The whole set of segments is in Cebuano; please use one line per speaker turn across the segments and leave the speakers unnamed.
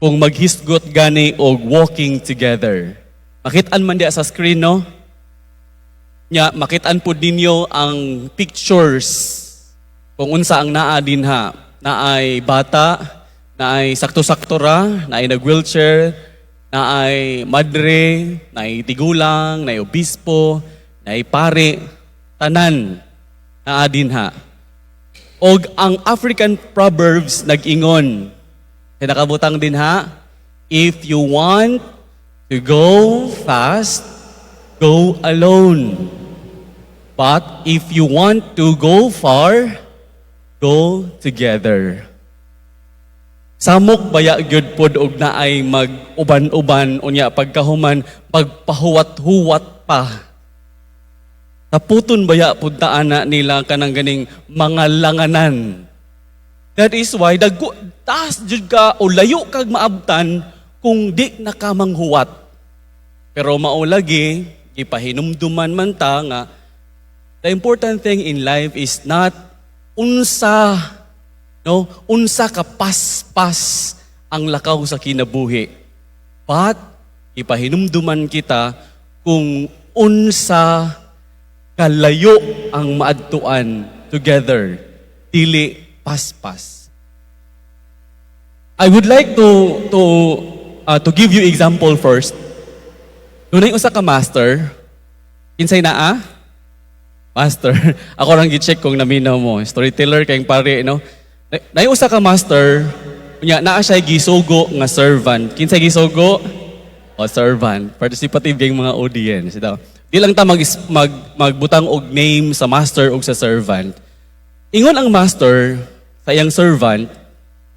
Kung maghisgot gani og walking together. Makitaan man diya sa screen, no? Nya, makitaan pud ninyo ang pictures kung unsa ang naa dinha. Naay bata, naay sakto-sakto ra, naay nag-wheelchair, naay madre, naay tigulang, naay obispo, naay pare, tanan naa dinha. Og ang African proverbs nag-ingon, kaya nakabutang dinha, "If you want to go fast, go alone. But if you want to go far, go together." Samok baya gyud pod og naay mag-uban-uban, unya pagkahuman pagpahuwat-huwat pa. Taputon baya pud ta ana nila kanang ganing mga langanan. That is why dagko taas jud ka o layo kag maabtan kung di na ka manghuwat. Pero mao lagi gipahinumduman man ta nga the important thing in life is not unsa, no, unsa ka paspas ang lakaw sa kinabuhi. But ipahinumduman kita kung unsa kalayo ang maadtuan together, dili paspas. I would like to give you example first. Dunay usa ka master, kinsay naa? Master. Ako rang gi-check kung naminaw mo. Storyteller kayong pare, no? Naay usa ka master, unya naa siya gisugo nga servant. Kinsay gisugo? O servant. Participative kayong mga audience. Ito. Di lang ta magbutang og name sa master og sa servant. Ingon ang master sa iyang servant,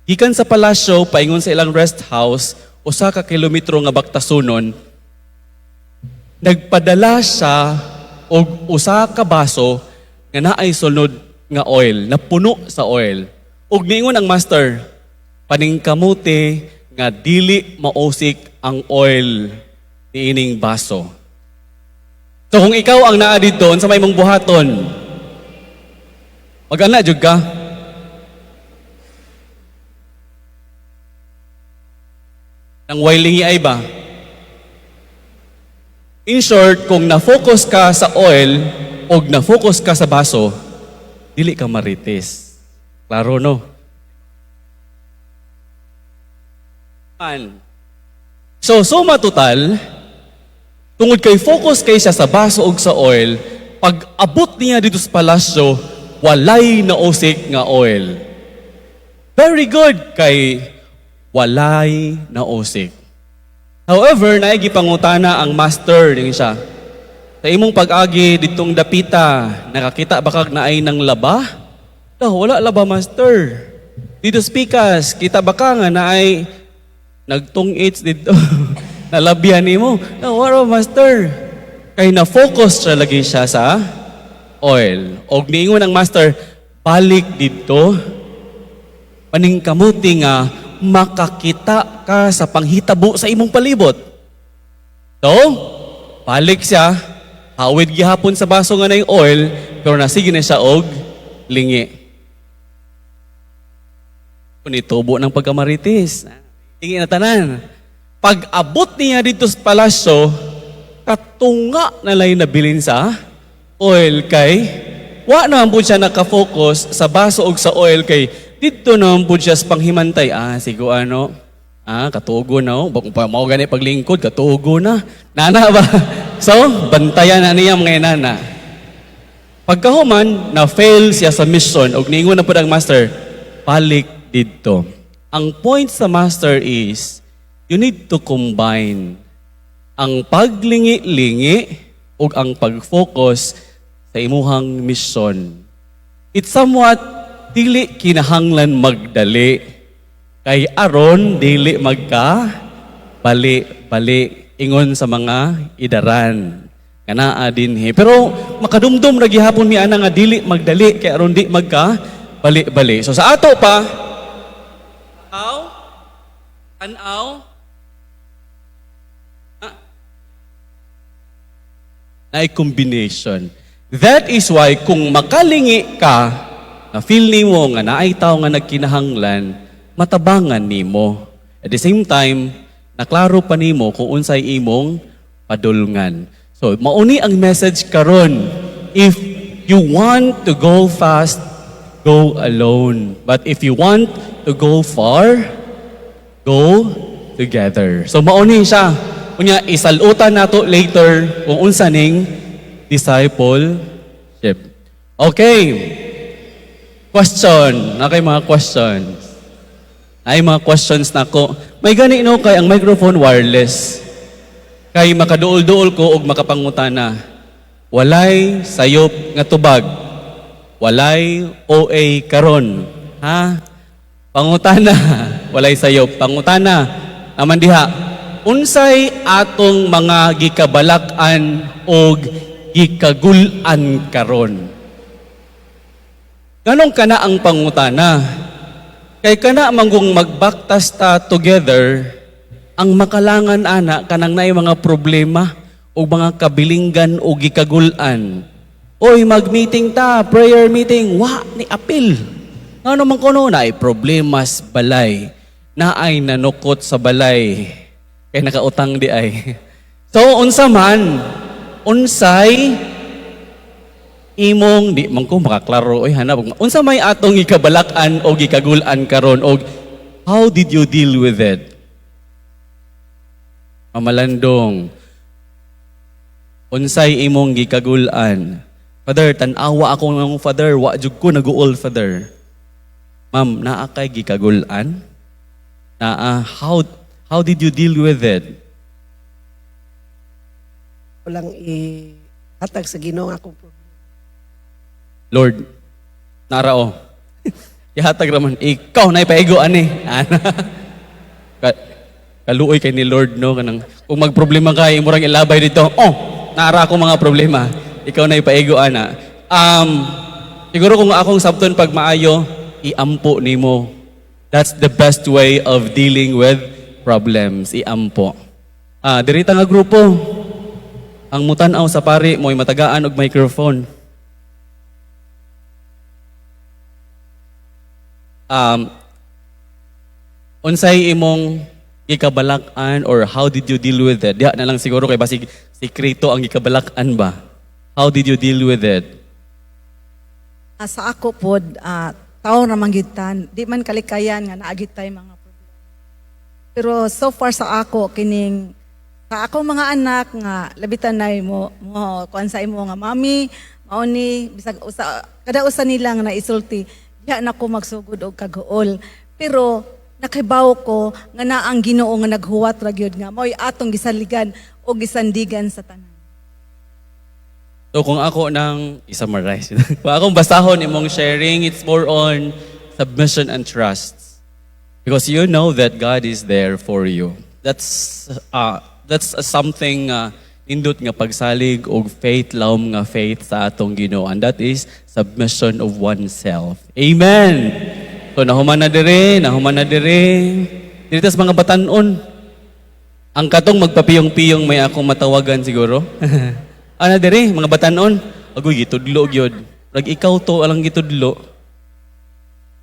gikan sa palasyo paingon sa ilang rest house, 1 ka kilometro nga baktasunon, nagpadala siya og 1 ka baso nga naay sulod nga oil, napuno sa oil. Ug niingon ang master, "Paningkamuti nga dili mausik ang oil niining baso." So kung ikaw ang naa didto, unsa may imong buhaton? Mag-ana jud ka. Nang wailing ay ba? In short, kung na-focus ka sa oil o na-focus ka sa baso, dili ka marites. Klaro, no? Man. So, suma total, tungod kay focus kay siya sa baso og sa oil, pag abot niya dito sa palasyo, walay nausik nga oil. Very good kay walay nausik. However, naay gipangutana ang master din siya. "Sa imong pag-agi ditong dapita, nakakita ba kag naay nang laba?" "No, wala laba, master." "Dito sa pikas, kita ba ka nga naay nagtung-its dito? Nalabyan nimo?" "No, wala, master." Kay na-focus siya lagi siya sa oil. Og niingon ang master, "Balik dito, paningkamuti nga makakita ka sa panghitabo sa imong palibot." So, balik siya, hawid gihapon sa baso nga na yung oil, pero nasige na siya og lingi. Nitubo ng pagkamarites. Lingi na tanan. Pag abot niya dito sa palasyo, katunga na lang nabilin sa oil kay wa naman po siya nakafocus sa baso og sa oil kay dito naman po siya sa panghimantay. Ah, sigo ano, ah, katugo na, oh. Kung pa mao gani paglingkod, katugo na. Nana ba? So, bantayan na niya mga inana. Pagkahuman, na-fail siya sa mission og niingon na po ang master, "Balik didto." Ang point sa master is, you need to combine ang paglingi-lingi ug ang pag-focus sa imuhang mission. It's somewhat dili kinahanglan magdali kay aron dili magka bali-bali, ingon sa mga idaran nga naa dinhi. Pero makadumdum ra gihapon mi ana nga dili magdali kay aron di magka bali-bali. So sa ato pa, aw tan-aw na combination. That is why kung makalingi ka, na feel nimo nga naay tawo nga nagkinahanglan, matabangan nimo. At the same time, naklaro pa nimo kung unsay imong padulngan. So, mao ni ang message karon. If you want to go fast, go alone. But if you want to go far, go together. So mao ni siya. Unya isalutan nato later kung unsa ning discipleship. Okay. Question. Naa kay mga questions? Ay, mga questions nako. May gani no kay ang microphone wireless. Kay makaduol-duol ko og makapangutana. Walay sayop nga tubag. Walay OA karon. Ha? Pangutana. Walay sayop. Pangutana. Aman diha. Unsay atong mga gikabalak-an og gikagul-an karon? Nganong kana ang pangutana? Kay kana manggong magbaktas ta together, ang makalangan ana kanang naay mga problema o mga kabilinggan o gikagul-an. Oy, mag-meeting ta, prayer meeting, wa ni apil. Ngano man kuno naay problema sa balay, naay nanukot sa balay, kay nakautang di ay. So unsa man, unsay imong, di man ko makaklaro oy, hanap, unsa may atong gikabalak-an o gikagul-an karon og how did you deal with it? Mamalandong, unsay imong gikagul-an? Father, tan-awa ako ng Father, wa jud ko naguol, Father. Ma'am, naa kay gikagul-an? Naa, how did you deal with it?
Walang ihatag sa Ginoo ang akong problema.
Lord, narao. Ihatag raman, ikaw na ipaigo ani. Ana. Kaluoy kay ni Lord, no, kanang kung magproblema ka, imurang ilabay dito. Oh, naara ako mga problema. Ikaw na ipaigo ana. Siguro kung akong sabton pag maayo, iampo nimo. That's the best way of dealing with problems, iampo. Ah, dirita nga grupo. Ang mutan-aw sa pari mo'y matagaan og microphone. Unsay imong gikabalak-an or how did you deal with it? Diha na lang siguro kay basig sikreto ang gikabalak-an ba? How did you deal with it?
Ah, sa ako pod, tao ra man gyud ta, di man kalikayan nga naa gyud tay mga problema. Pero so far sa ako kining sa akong mga anak nga labitan nay mo kuan sa imo nga, "Mami, mao ni," bisag usa kada usa nila nga naisulti, diha na ko magsugod og kaguol. Pero nakahibaw ko nga naa ang Ginoo nga naghuwat ra gyud nga mao'y atong gisaligan o gisandigan sa tanan.
So kung ako nang i-summarize, kung akong basahon imong sharing, it's more on submission and trust. Because you know that God is there for you. That's something nindot nga pagsalig og faith, lawom nga faith sa atong Ginoo. And that is submission of oneself. Amen. So nahuman na dire, nahuman na dire. Dito sa mga batanon. Ang katong magpapiyong-piyong may akong matawagan siguro. Ana dire, mga batanon. Agoy, gitudlo gyud. Rag ikaw to alang gitudlo.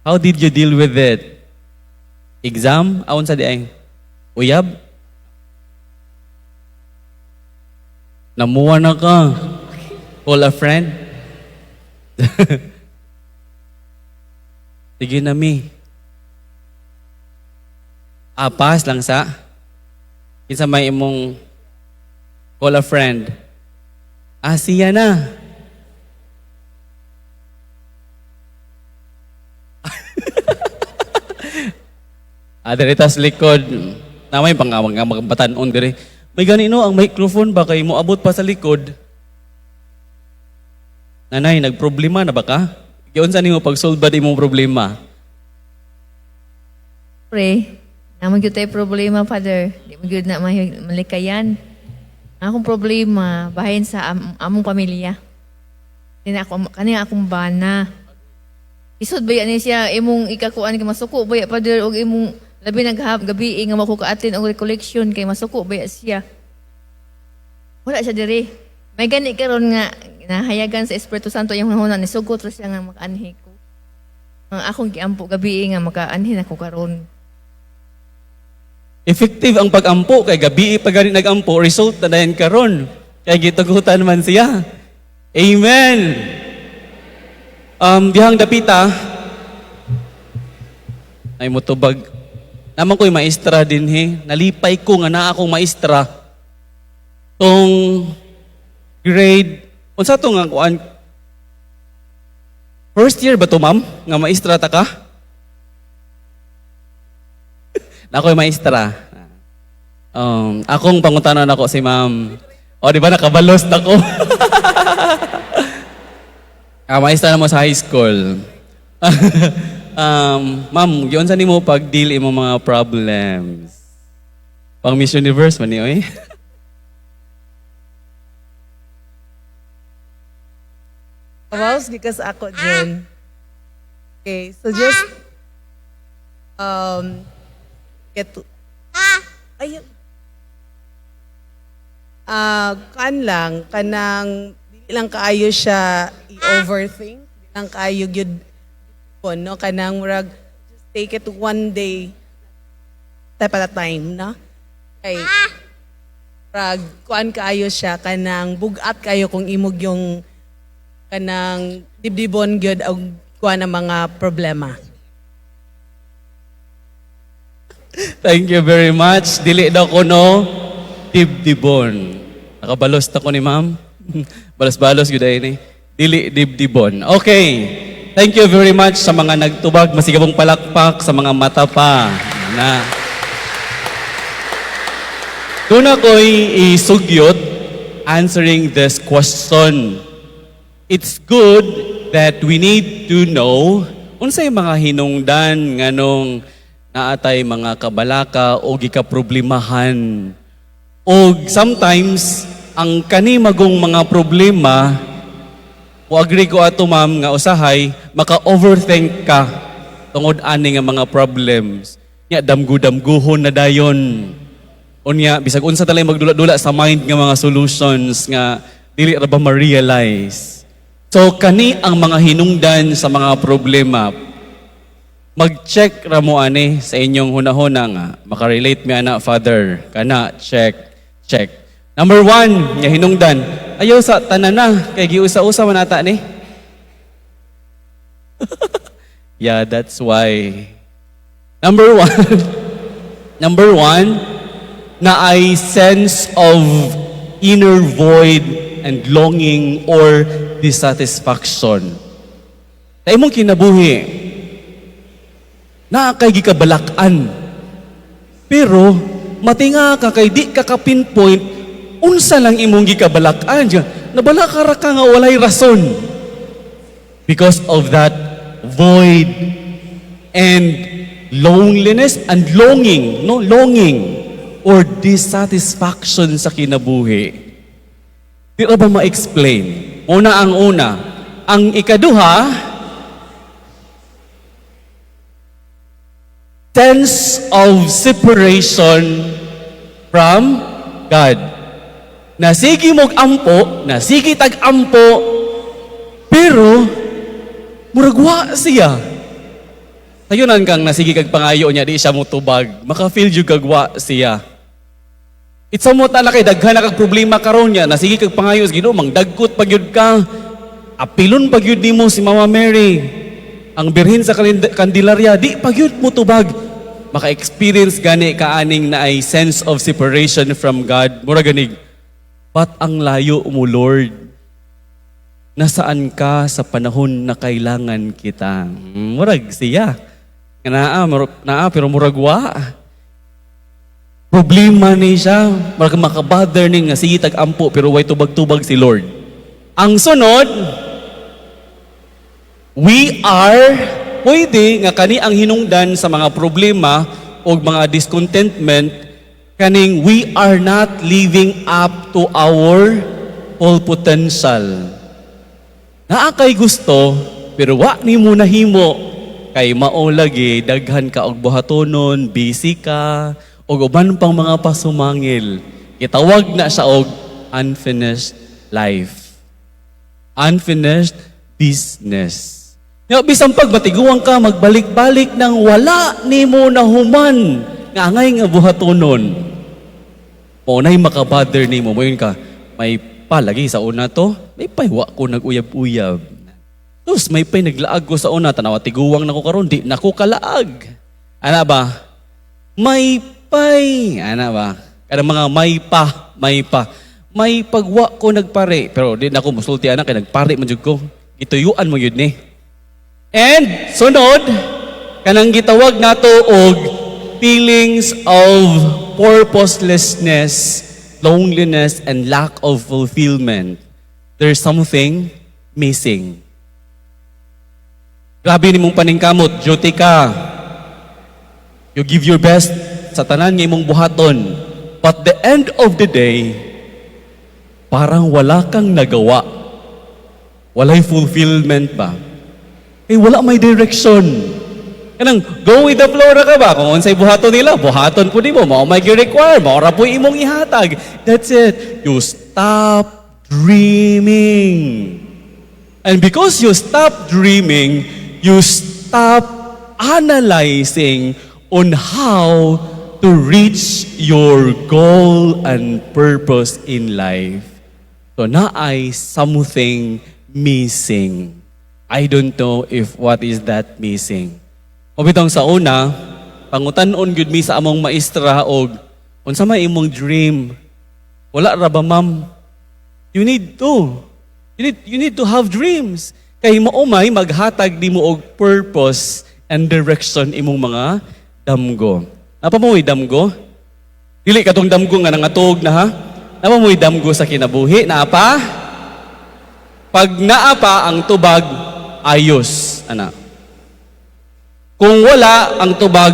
How did you deal with it? Exam? Aon sa di ay? Uyab? Namuha na ka. Call a friend? Sige na mi. Ah, pass lang sa. Kinsa may imong call a friend? Ah, siya na. Ah, diri tas likod. Na may pang mga batanon diri. May ganino ang microphone ba kay moabot pa sa likod? Nanay, nagproblema na ba ka? Giunsa nimo pag-solve ba imong problema?
Pre, naa man gyud tay problema, Father. Di mo gyud na malikayan. Ang akong problema, bahin sa among pamilya. Kani ako, kani akong bana. Isod ba ni siya imong ikakuan kay masuko ba ya, Father, og imong labi naghap gabi nga mako ka-attend og recollection kay masuko ba ya siya. Wala siya diri. May gani karon nga nahayagan sa Espiritu Santo yung hunahuna ni sugot ra siya nga makaanhi ko. Ang akong giampo gabi nga makaanhi nako karon.
Effective ang pag-ampo kay gabi pa gani nag-ampo, result na dayon karon. Kay gitugutan man siya. Amen. Dihang dapita ay motubag naman ko'y maestra din he. Nalipay ko nga naa akong maestra. Tong grade unsa to nga kuan, first year ba to, ma'am, nga maestra ta ka? Na ako'y maestra. Akong pangutanan ako si ma'am. O, di ba nakabalos na ko? Ah, maestra na mo sa high school. Ma'am, giunsa nimo pag-deal imong mga problems? Pang Miss Universe man ni oy.
Kawaws gikas ako, Jen. Okay, so just get to, ay, ah, kan lang, kanang dili lang kaayo siya i-overthink, dili lang kaayo gyud no, kanang murag just take it one day step at a time, no? Kay murag kuan kaayo siya, kanang bugat kayo kung imog yung kanang dibdibon gyud og kuan ang mga problema.
Thank you very much. Dili daw ko no dibdibon. Nakabalos ta ko ni ma'am. Balos-balos gyud ay ni. Dili dibdibon. Okay. Thank you very much sa mga nagtubag, masigabong palakpak sa mga mata pa. Na. Doon ako'y isugyot answering this question. It's good that we need to know unsay mga hinungdan nganong naatay mga kabalaka o gikaproblemahan. O sometimes ang kani magong mga problema, o agree ko ato, ma'am, nga usahay maka-overthink ka tungod ani nga mga problems. Nya damgu-damguhon na dayon. Unya bisag unsa talay magdula-dula sa mind nga mga solutions nga dili ra ba ma-realize. So kani ang mga hinungdan sa mga problema. Mag-check ra mo ani sa inyong hunahuna nga makarelate mi ana, Father. Kana, check, check. Number one nga hinungdan, ayaw sa tanan na kay giusa-usa man ata ni. Yeah, that's why. Number one, number one, na ay sense of inner void and longing or dissatisfaction. Sa imong kinabuhi, naa kay gikabalak-an. Pero, matinga ka kay di ka ka-pinpoint, unsa lang imong gikabalak-an. Nabalaka ra ka nga walay rason. Because of that void and loneliness and longing, no? Longing or dissatisfaction sa kinabuhi. Di ra ba ma-explain? Una ang una. Ang ikaduha, sense of separation from God. Nasigi mog ampo, nasigi tag ampo, pero murag wa siya. Sayunan kang nasigi kag pangayo niya, di siya motubag. Maka-feel jud kag wa siya. It's somewhat na kay daghan na kag problema karon niya, nasigi kag pangayo sa Ginoo, mangdagkot pa gyud ka. Apilon pa gyud nimo si Mama Mary. Ang birhen sa Candelaria, di pa gyud mo tubag. Maka-experience gani kaaning na ay sense of separation from God. Mura ganig, ba't ang layo mo, Lord? Nasaan ka sa panahon na kailangan kita? Murag siya. Nga naa, naa, pero murag wa. Problema ni siya. Murag makabother ni nga sige tag-ampo pero way tubag-tubag si Lord. Ang sunod, we are, pwede nga kani ang hinungdan sa mga problema o mga discontentment, kaning we are not living up to our full potential. Naa kay gusto, pero wa nimo nahimo. Kay mao lagi, daghan ka og buhatonon, busy ka, og uban pang mga pasumangil. Gitawag na siya og unfinished life. Unfinished business. Nga bisan pag matiguang ka, magbalik-balik nang wala nimo nahuman. Nga angay nga buhatonon. Mao nay makabother nimo, moingon ka, "May palagi sa una to, may paywa ko nag-uyab-uyab. Sus, may pay naglaag ko sa una, tanawa tiguwang nako karon, di nako kalaag." Ana ba? May pay. Ana ba? Kanang mga may pa, may pa. May pagwa ko nagpare. Pero di nako musulti ana kay nagpare man jud ko. Gituyuan mo yun ni. And sunod, kanang gitawag nato og feelings of purposelessness, loneliness, and lack of fulfillment. There's something missing. Grabe nimong paningkamot, duty ka. You give your best sa tanan nga imong buhaton. But the end of the day, parang wala kang nagawa. Walay fulfillment ba? Eh, wala may direction. Kanang go with the flow ra ka ba? Kung unsay buhaton nila, buhaton po nimo. Mao may gi-require, mao ra po imong ihatag. That's it. You stop dreaming. And because you stop dreaming, you stop analyzing on how to reach your goal and purpose in life. So naay something missing. I don't know if what is that missing. O bitong sa una, pangutan-on gyud mi sa among maestra og unsa may imong dream? Wala ra ba, ma'am? You need to. You need to have dreams. Kay mao may maghatag nimo og purpose and direction imong mga damgo. Naa pa mo'y damgo? Dili katong damgo nga nangatog na ha. Naa pa mo'y damgo sa kinabuhi? Naa pa? Pag naa pa ang tubag, ayos, ana. Kung wala ang tubag,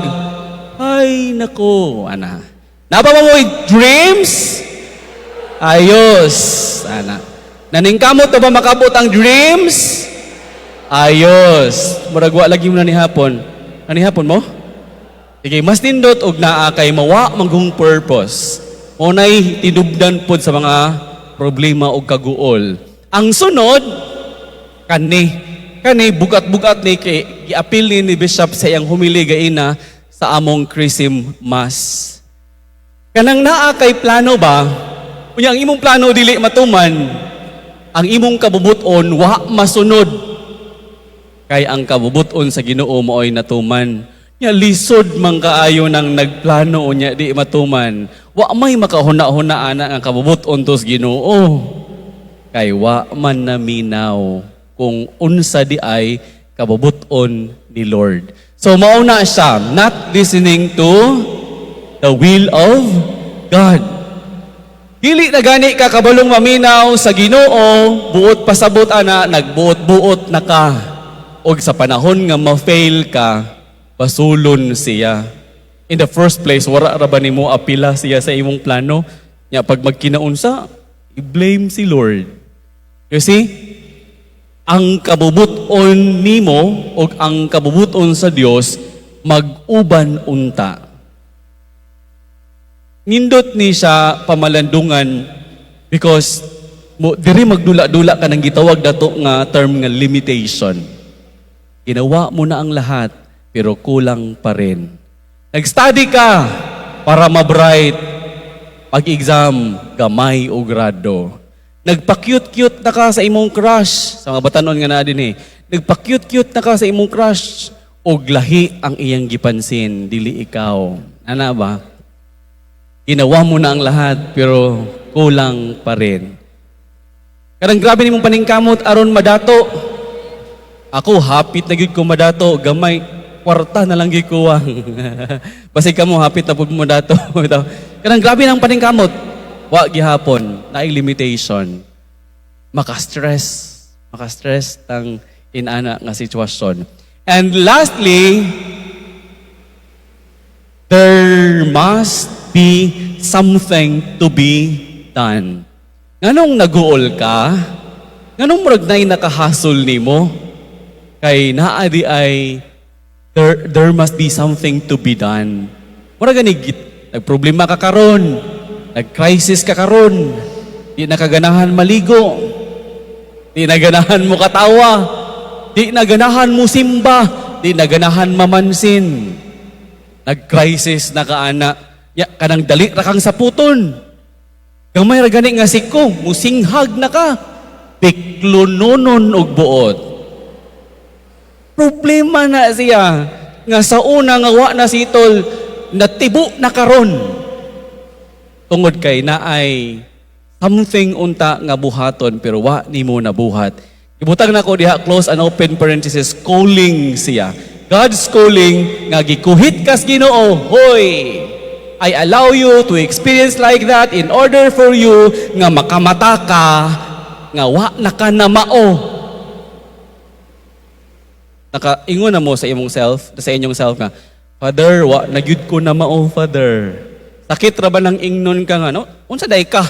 ay nako, ana. Naa pa mo'y dreams? Ayos, ana. Naningkamot na ba makabot ang dreams? Ayos. Murag wa lagi mo na ni hapon. Ani hapon mo? Sige, mas nindot og naa kay mawa manggong purpose. Mao nay tinubdan pod sa mga problema og kaguol. Ang sunod kani kani bugat-bugat ni kay giapil ni Bishop sa iyang homily gaina sa among Chrism Mass. Kanang naa kay plano ba? Unya ang imong plano dili matuman, ang imong kabubuton wa masunod. Kay ang kabubuton sa Ginoo mao'y natuman. Nya lisod man kaayo nang nagplano unya di matuman. Wa may makahuna-huna ana ang kabubuton tos Ginoo. Kay wa man naminaw kung unsa di ay kabubuton ni Lord. So mao na siya, not listening to the will of God. Dili na gani ka kabalong maminaw sa Ginoo, buot pasabot ana, nagbuot-buot na ka. Og sa panahon nga ma-fail ka, basulon siya. In the first place, wala ra ba nimo apila siya sa imong plano? Nya pag magkinaunsa, i-blame si Lord. You see? Ang kabubuton nimo og ang kabubuton sa Dios mag-uban unta. Nindot ni siya pamalandungan because mo diri magdula-dula ka ng gitawag dato nga term nga limitation. Ginawa mo na ang lahat pero kulang pa rin. Nag-study ka para ma-bright. Pag-exam, gamay o grado. Nagpa-cute-cute na ka sa imong crush. Sa mga batanon nga na din eh. Nagpa-cute-cute na ka sa imong crush. Og lahi ang iyang gipansin, dili ikaw. Ana ba? Ginawa mo na ang lahat, pero kulang pa rin. Karang grabe nimong paningkamot aron madato. Ako, hapit na gyud ko madato. Gamay, kwarta na lang gyud kuwang. Basig kamo, hapit na pud mo madato. Kanang grabe nang paningkamot. Wa gihapon, naay limitation. Maka-stress. Maka-stress tang inana nga sitwasyon. And lastly, there must be something to be done. Nganong naguol ka? Nganong murag nay nakahasol nimo? Kay naa di ay there must be something to be done. Murag gani nagproblema ka karon, nag-crisis ka karon, di na kaganahan maligo, di na ganahan mo katawa, di na ganahan mo simba, di na ganahan mamansin. Nag-crisis na ka ana. Ya, kanang dali ra kang saputon. Gamay ra gani nga siko, musinghag na ka. Biklononon og buot. Problema na siya nga sa una nga wa na sitol, natibo na karon. Tungod kay naay something unta nga buhaton pero wa nimo nabuhat. Ibutang nako diha, close and open parenthesis, calling siya. God's calling nga gikuhit kas Ginoo, "Hoy, I allow you to experience like that in order for you nga makamata ka nga wa na ka na mao." Nakaingon na mo sa imong self, sa inyong self nga, "Father, wa na gyud ko na mao, Father." Sakit ra ba nang ingnon ka nga, no? "Unsa day ka?"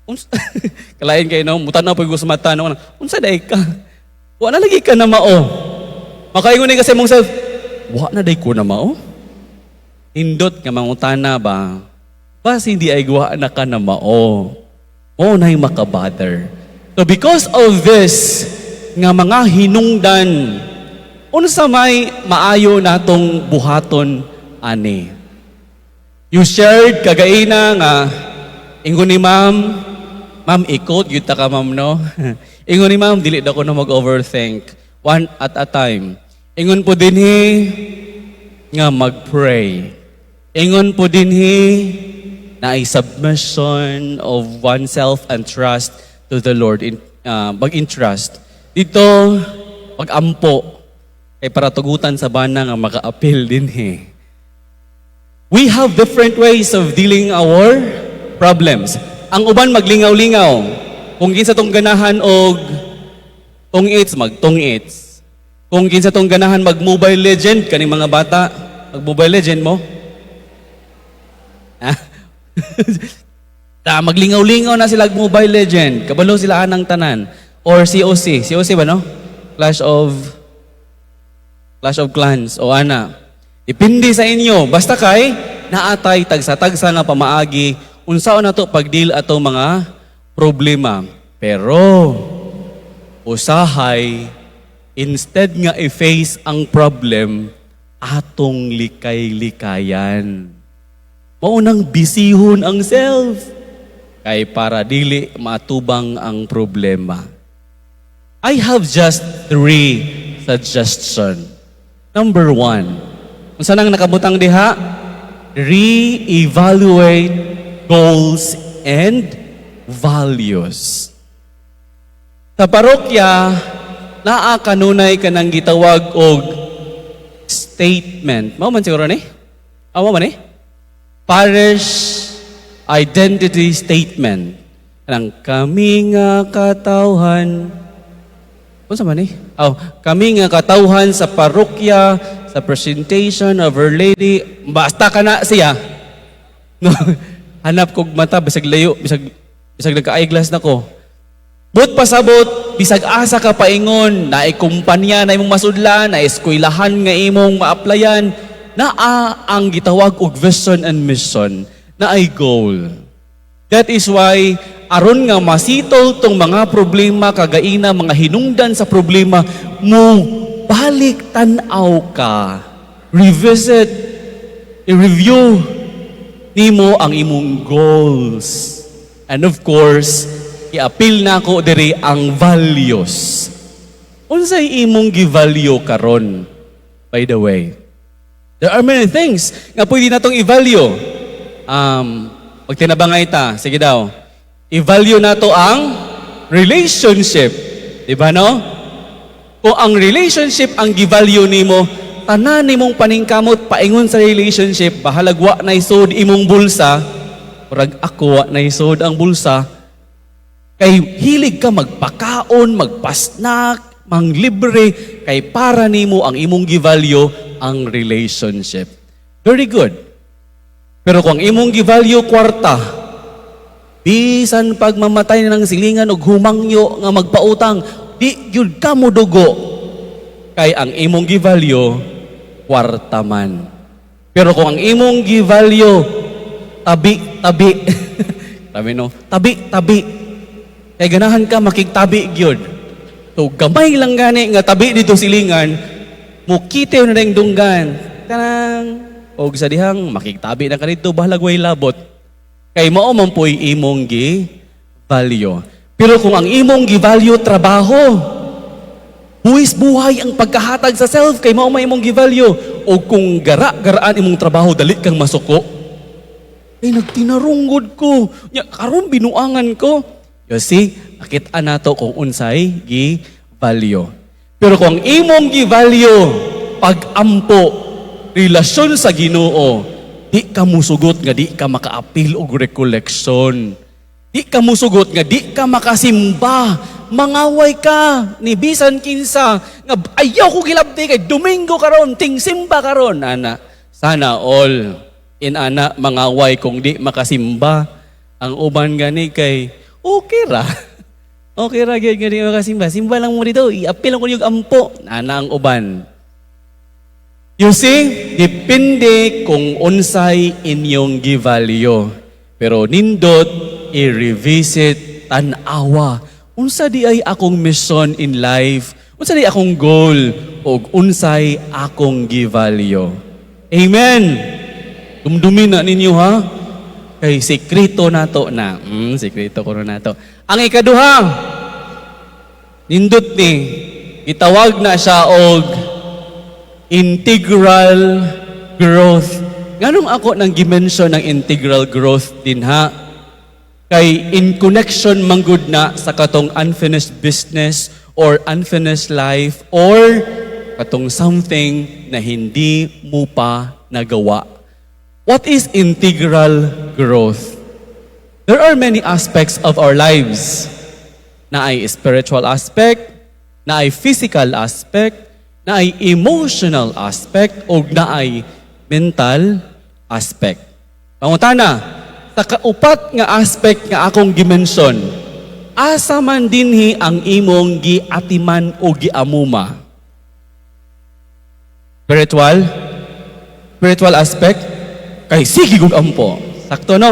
Unsa kalain kay, no, mutan-aw pag sa mata, no, "Unsa day ka? Wa na lagi ka na mao." Makaingon ni ka sa imong self, "Wa na day ko na mao." Hindot nga mangutana ba? Bas hindi ay wa na ka na mao. Mao na'y makabother. So because of this, nga mga hinungdan, unsa may maayo natong buhaton ani? You shared kagaina nga ingon ni ma'am, ma'am, ikot gyud ta ka, ma'am, no. Ingon ni ma'am, dili daw ko na mag-overthink. One at a time. Ingon po dinhi nga mag-pray. Ingon po dinhi na ay submission of oneself and trust to the Lord in mag-entrust. Dito pag-ampo kay para tugutan sa bana nga maka-appeal dinhi. We have different ways of dealing our problems. Ang uban maglingaw-lingaw. Kung kinsa tong ganahan og tong-its, magtong-its. Kung kinsa tong ganahan mag Mobile Legend, kaning mga bata, mag Mobile Legend mo. Ah? Ta maglingaw-lingaw na sila og Mobile Legend. Kabalo sila anang tanan. Or COC. COC ba, no? Clash of Clans o ana. Depende sa inyo. Basta kay naatay tagsa-tagsa nga pamaagi unsaon nato pag-deal ato mga problema. Pero usahay, instead nga i-face ang problem, atong likay-likayan. Mao nang bisihon ang self kay para dili maatubang ang problema. I have just three suggestion. Number one, unsa nang nakabutang diha? Re-evaluate goals and values. Sa parokya, naa kanunay kanang gitawag og statement. Mao man siguro ni? Ah, mao man ni? Parish identity statement. Kanang kami nga katawhan. Unsa man ni? Oh, kami nga katawhan sa parokya sa Presentation of Our Lady. Basta ka na siya. No, hanap kog mata bisag layo, bisag nagka-eyeglass na ko. But pasabot, bisag asa ka paingon, naay kumpanya na imong masudlan, na eskwelahan nga imong ma-applyan, naa ang gitawag og vision and mission, naay goal. That is why aron nga masitol tong mga problema kagaina, mga hinungdan sa problema mo, balik tan-aw ka. Revisit, i-review nimo ang imong goals. And of course, i-appeal na ako diri ang values. Unsay imong gi-value karon? By the way, there are many things nga pwede natong i-value. Magtinabangay ta, sige daw. I-value nato ang relationship. Di ba, no? Kung ang relationship ang gi-value nimo, tanan nimong paningkamot paingon sa relationship, bahalag wa na isod imong bulsa, murag ako wa na isod ang bulsa, kay hilig ka magpakaon, magpasnak, manglibre, kay para nimo ang imong gi-value ang relationship. Very good. Pero kung ang imong gi-value kwarta, bisan pag mamatay na ng silingan og humangyo nga magpautang, di gyud ka mo dugo. Kay ang imong gi-value kwarta man. Pero kung ang imong gi-value tabi tabi, tabi, no, tabi tabi, kay ganahan ka makigtabi gyud. So gamay lang gani nga tabi dito silingan, mukitew na ring dunggan. Tanang Og sa dihang makigtabi na ka didto, bahalag way labot. Kay mao man po'y imong gi value. Pero kung ang imong gi-value trabaho, buwis buhay ang pagkahatag sa self kay mao may imong gi-value. O kung gara-garaan imong trabaho, dali kang masuko. Ay, nagtinarunggod ko. Nya, karon binuangan ko. You see, nakita nato kung unsay gi-value. Pero kung ang imong gi-value, pag-ampo, relasyon sa Ginoo, di ka musugot nga di ka makaapil og recollection. Di ka musugot nga di ka makasimba. Mangaway ka ni bisan kinsa nga ayaw ko gilabti kay Domingo karon, ting simba karon ana. Sana all in ana mangaway kung di makasimba. Ang uban gani kay okay ra. Okay ra gyud nga di makasimba. Simba lang mo dito, iapil lang ko yung ampo. Ana ang uban. You see, depende kung unsay inyong gi-value. Pero nindot i-revisit, tan-awa. Unsa di ay akong mission in life? Unsa di akong goal? Og unsay akong gi-value? Amen. Dumdumin na ninyo, ha. Kay sekreto nato na. Sekreto ko nato. Ang ikaduha, nindot ni, itawag na siya og integral growth. Nganong ako nang gi-mention ng integral growth din ha? Kay in connection manggod na sa katong unfinished business or unfinished life or katong something na hindi mo pa nagawa. What is integral growth? There are many aspects of our lives. Naay spiritual aspect, naay physical aspect, naay emotional aspect, o naay mental aspect. Pangutana, sa kaupat nga aspect nga akong gi-mention, asa man dinhi ang imong giatiman o giamuma? Spiritual? Spiritual aspect? Kay sige gug ampo. Sakto, no?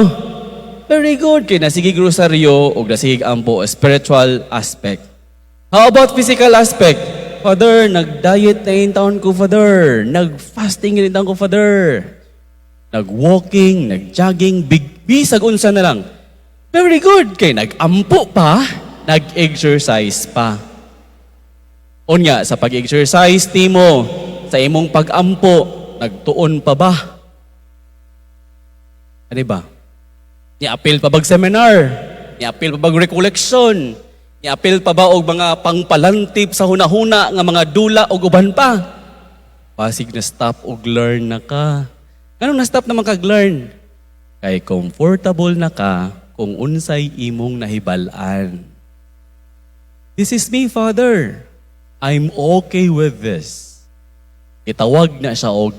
Very good. Kay nasige rosaryo o nasige ampo, spiritual aspect. How about physical aspect? Father, nag-diet na yung taon ko, Father. Nag-fasting na yung taon ko, Father. Nag-walking, nag-jogging, big bisag unsa na lang. Very good. Kay nag-ampo pa, nag-exercise pa. Unya, sa pag-exercise nimo, sa imong pag-ampo, nagtuon pa ba? Ano ba? Ni-apil pa bag seminar? Ni-apil pa bag recollection? Ni-apil pa ba og mga pangpalantip sa hunahuna nga mga dula og uban pa? Basig na stop og learn na ka. Nganong na stop naman kag learn? Kay comfortable na ka kung unsay imong nahibal-an. This is me, Father. I'm okay with this. Itawag na siya og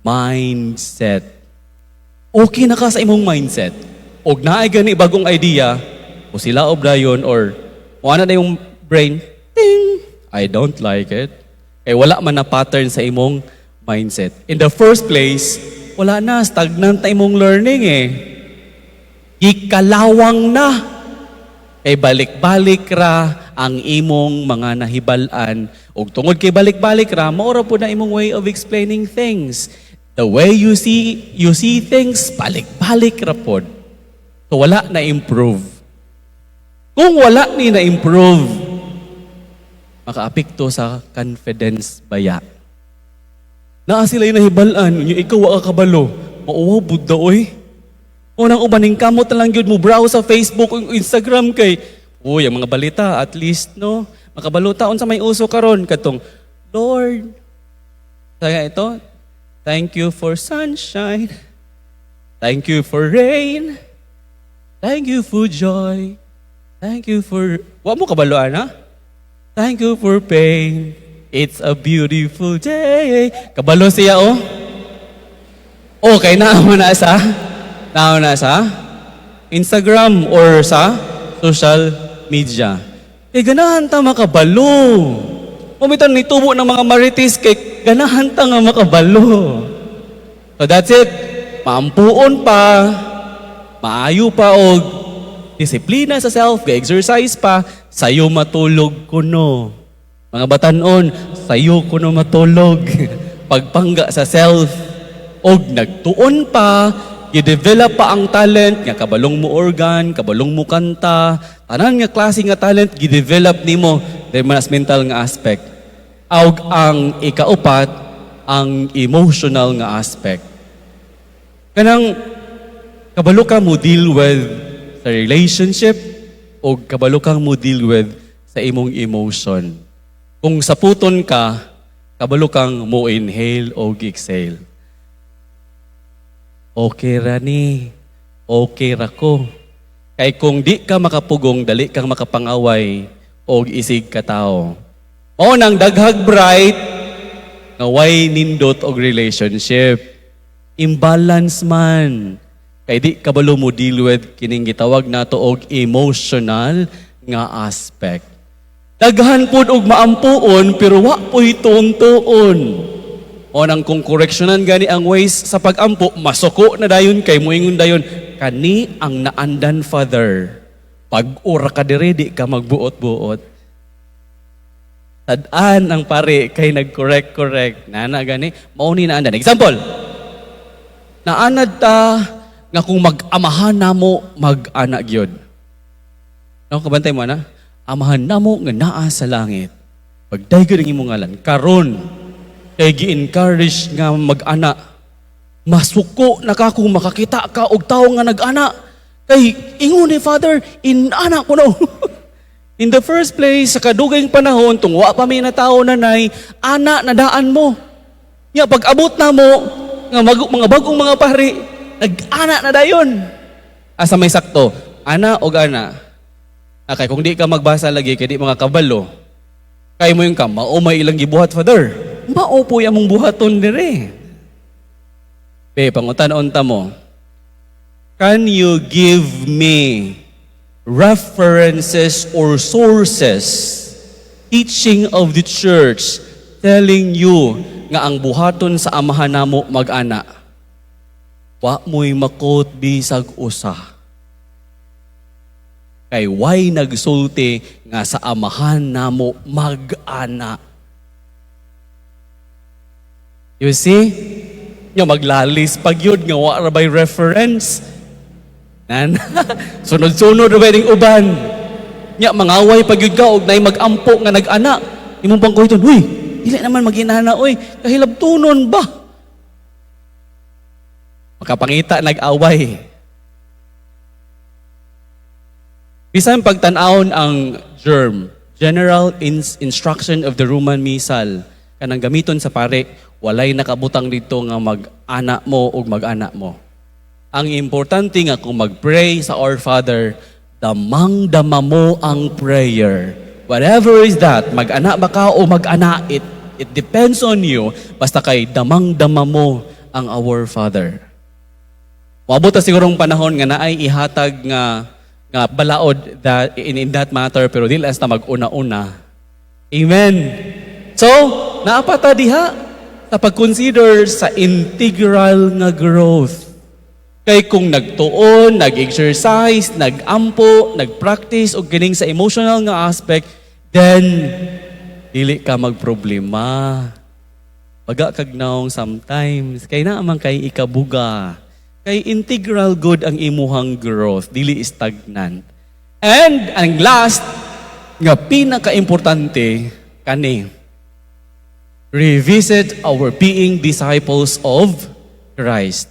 mindset. Okay na ka sa imong mindset. Og naay gani bagong idea, o sila og dayon or wala na yung brain, ting, I don't like it. Kay wala man na pattern sa imong mindset. In the first place, wala na, stagnant na imong learning eh. Gikalawang na. Kay balik-balik ra ang imong mga nahibal-an. Ug tungod kay balik-balik ra, mao ra po na imong way of explaining things. The way you see things, balik-balik ra pod. So wala na improve. Kung wala ni na improve, makaapekto sa confidence baya. Naa sila yung nahibal-an, unya ikaw wa ka kabalo. Mauwaw budda oy. Unang uban ning kamot na lang gyud mo browse sa Facebook o Instagram kay uy, ang mga balita at least, no, makabaluta unsa may uso karon katong Lord. Kaya ito, thank you for sunshine. Thank you for rain. Thank you for joy. Thank you for. Wa mo kabaloan ha? Thank you for pain. It's a beautiful day. Kabalo siya oh. Okay na mo na sa Instagram or sa social media. Kay ganahan ta makabalo. Pumitan ni tubo ng mga marites kay ganahan ta nga makabalo. So that's it. Maampuon pa, maayo pa og disiplina sa self, ga-exercise pa, sayo matulog kuno. Mga batanon, sayo kuno matulog. Pagpangga sa self. Og nagtuon pa, gi-develop pa ang talent nga kabalong mo organ, kabalong mo kanta, tanan nga klase nga talent gi-develop nimo dahil man as mental nga aspect. Og ang ikaupat, ang emotional nga aspect. Kanang kabalo ka mo deal with sa relationship o kabalo kang mo deal with sa imong emotion. Kung saputon ka, kabalo kang mo inhale o exhale. Okay ra ni. Okay ra ko. Kay kung di ka makapugong, dali kang makapangaway og isig ka tao. Mao nang daghag bright nga way nindot og relationship. Imbalance man. Kay di kabalo mo deal with kining gitawag nato og emotional nga aspect. Daghan pud og maampuon pero wa po'y tuon-tuon. O nang kung correctionan gani ang ways sa pagampo, masuko na dayon kay moingon dayon, kani ang naandan, Father. Pag ura ka dire, di ka magbuot-buot. Tad-an ang pare kay nag-correct correct. Nana gani, mao ni naandan. Example, naanad ta nga kung mag-amahan namo, mag-ana gyud. No, kabantay mo na? Amahan namo nga naa sa langit. Pagdaygon ang imong ngalan. Karon kay gi-encourage nga mag-ana. Masuko na ka kung makakita ka og tawo nga nag-ana. Kay ingon ni Father, inana ko no. In the first place, sa kadugayng panahon, tung wa pa may na tao nanay, ana na daan mo. Nga pag abot na mo, nga mga bagong mga pari, nag-ana na dayon. Asa may sakto? Ana og ana? Ah, kay kung di ka magbasa lagi, kay di mga kabalo. Kay mo yung ka, mao may ilang gibuhat, Father. Mao po among buhaton dire. Be, pangutan-on ta mo. Can you give me references or sources, teaching of the church, telling you nga ang buhaton sa amahan namo mag-ana? Wa mo'y ma-quote bisag usa. Kay way nagsulti nga sa amahan namo mag-ana. You see? Nga maglalis pag yun nga wa ra by reference. Nan, sunod-sunod ra ba ning uban? Nya mangaway pag yun ka og nay mag-ampo nga nag-ana. Imong pang kuhiton, "Huy, dili naman maginana oy, kahilabtunon ba?" Makapangita nag-away. Bisan pagtan-awon ang GERM, General Instruction of the Roman Missal, kanang gamiton sa pare, walay nakabutang dito nga mag-ana mo o mag-ana mo. Ang importante nga kung mag-pray sa Our Father, damang-dama mo ang prayer. Whatever is that, mag-ana ba ka o mag-ana, it depends on you. Basta kay damang-dama mo ang Our Father. Moabot ta sigurong panahon nga naay ihatag nga balaod that in that matter, pero dili hasta mag-una-una. Amen. So, naa pa ta diha sa pag-consider sa integral nga growth. Kay kung nagtuon, nag-exercise, nag-ampo, nag-practice og kining sa emotional nga aspect, then dili ka magproblema. Baga kag naong sometimes kay naa man kay ikabuga. Kay integral good ang imuhang growth, dili stagnant. And ang last nga pinaka-importante kani, revisit our being disciples of Christ.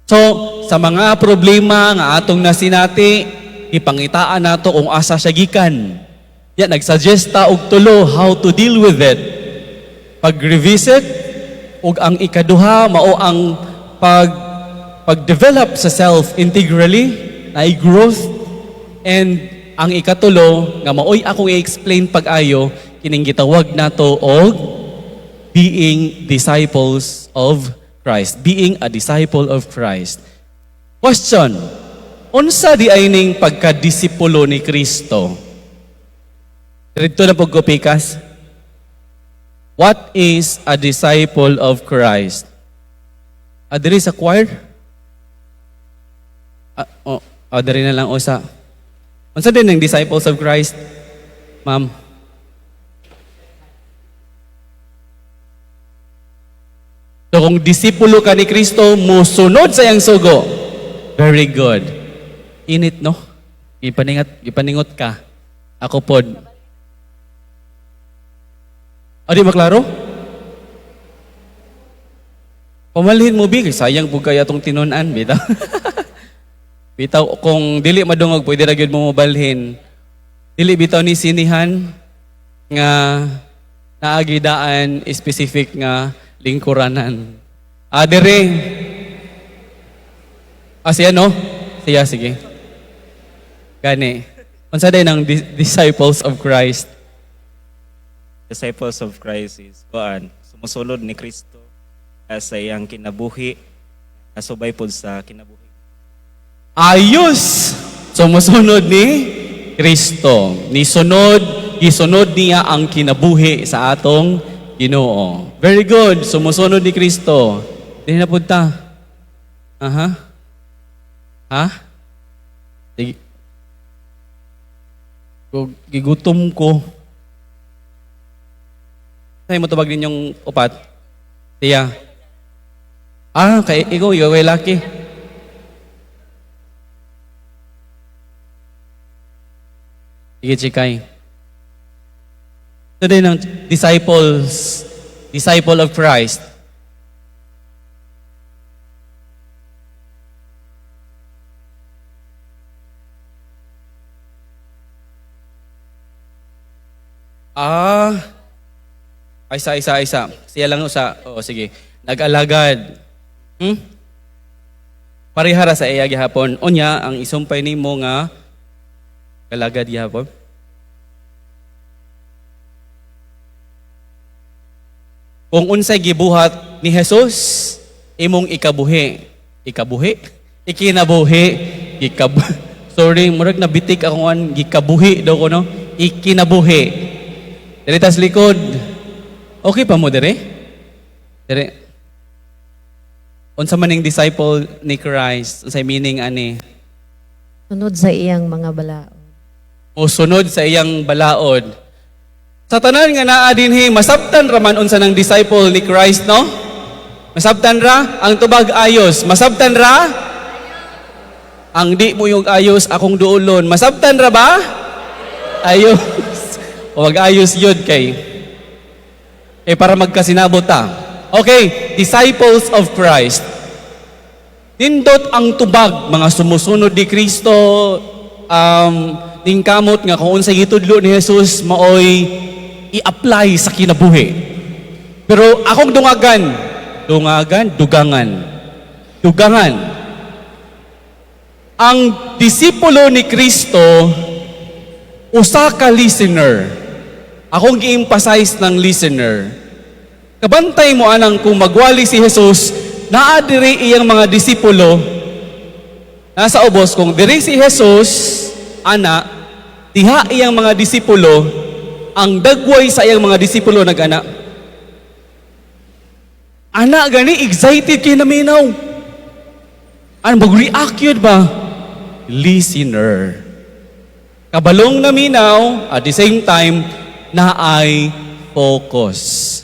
So, sa mga problema nga atong nasinati, ipangitaan nato kung asa siya gikan. Ya, nagsuggest ta og tulo how to deal with it. Pag-revisit ug ang ikaduha mao ang pag-develop sa self integrally, na growth, and ang ikatulo nga maoy akong i-explain pag-ayo, kining gitawag nato og being disciples of Christ, being a disciple of Christ. Question, unsa di ay ning pagkadisipulo ni Kristo? Dito na pud ko pikas. What is a disciple of Christ? Ah, diri sa choir? Ah, oh, diri na lang usa. Unsa din ang disciples of Christ? Ma'am. So So kung disipulo ka ni Kristo, musunod sa iyang sugo. Very good. Init, no? Ipaningot ka. Ako pod. O, di ba klaro? Pamalhin mo, bi, kay sayang po kaya tong tinunan, bitaw. Bitaw, kung dili madungog, pwede ra gyud mo mobalhin. Dili bitaw ni sinihan nga naagidaan specific nga lingkuranan. Ah, dire. Ah, siya no? Siya, sige. Gani. Unsa day ng disciples of Christ?
Disciples of Christ is kuan, sumusunod ni Kristo sa iyang kinabuhi, nasubay pod sa kinabuhi.
Ayos! Sumusunod ni Kristo. Nisunod, gisunod niya ang kinabuhi sa atong Ginoo. Very good. Sumusunod ni Kristo. Di na punta. Aha. Ha? Sige. Gigutom ko. Sa'yo mo tubag ninyong upat? Tiya. Ah, kay ikaw kay laki. Sige, chikay. Ito din ang disciples, disciple of Christ. Ah, isa, isa, isa. Siya lang usa. Oo, sige. Nag-alagad. Parihara sa iya gihapon. Unya, ang isumpay nimo nga alagad gihapon. Kung unsay gibuhat ni Jesus, imong ikabuhi. Ikabuhi? Ikinabuhi. Sorry, murag nabitik ako an gikabuhi daw ko no. Ikinabuhi. Diri tas likod. Okay pa mo dire? Dire. Unsa man ning disciple ni Christ? Unsay meaning ani?
Sunod sa iyang mga balaod.
O sunod sa iyang balaod. Sa tanan nga naa dinhi, masabtan ra man unsa nang disciple ni Christ, no? Masabtan ra ang tubag ayos. Masabtan ra ang di mo yung ayos akong duolon. Masabtan ra ba? Ayos. O mag-ayos yun kay para magkasinabot ta. Okay, disciples of Christ. Nindot ang tubag mga sumusunod ni Kristo, ningkamot nga kung unsay gitudlo ni Jesus maoy i-apply sa kinabuhi. Pero akong dungagan, dugangan. Ang disipulo ni Kristo usa ka listener. Akong gi-emphasize ng listener. Kabantay mo anang kung magwali si Jesus, naa diri iyang mga disipulo. Nasa ubos kung diri si Jesus, ana, diha iyang mga disipulo, ang dagway sa iyang mga disipulo nag-ana. Ana gani excited kay naminaw. An mag-react yun ba? Listener. Kabalong naminaw, at the same time, naay focus.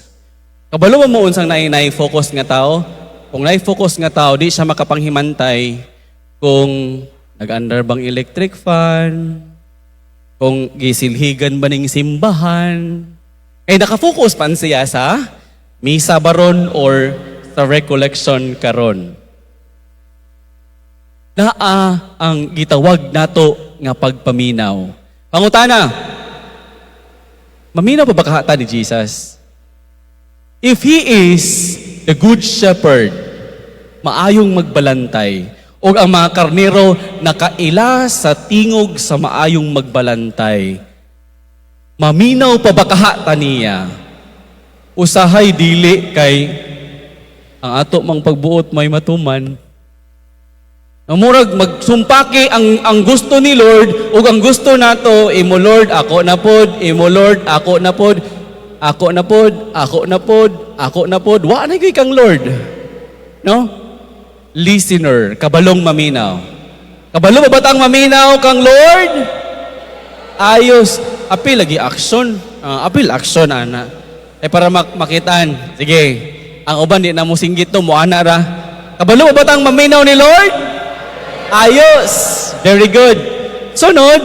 Kabalo mo unsang naay focus nga tao? Kung naay focus nga tao, di siya makapanghimantay kung nag-andar bang electric fan, kung gisilhigan ba ning simbahan. Kay nakafocus pan siya sa misa baron or sa recollection karon. Naa ang gitawag nato nga pagpaminaw. Pangutana, maminaw pa ba kahata ni Jesus? If He is the good shepherd, maayong magbalantay, o ang mga karnero nakaila sa tingog sa maayong magbalantay, maminaw pa ba kahata niya? Usahay dili kay ang ato mang pagbuot may matuman. Murag magsumpaki ang gusto ni Lord ug ang gusto nato, imo Lord, ako na pod, imo Lord, ako na pod, ako na pod, ako na pod, ako na pod. Wa na gyud kang Lord. No? Listener, kabalong maminaw. Kabalo ba batang maminaw kang Lord? Ayos. Apil lagi action. Apil action ana. Eh para makitaan. Sige. Ang uban di na mo singgit no, moana ra. Kabalo ba tang maminaw ni Lord? Ayos. Very good. Sunod,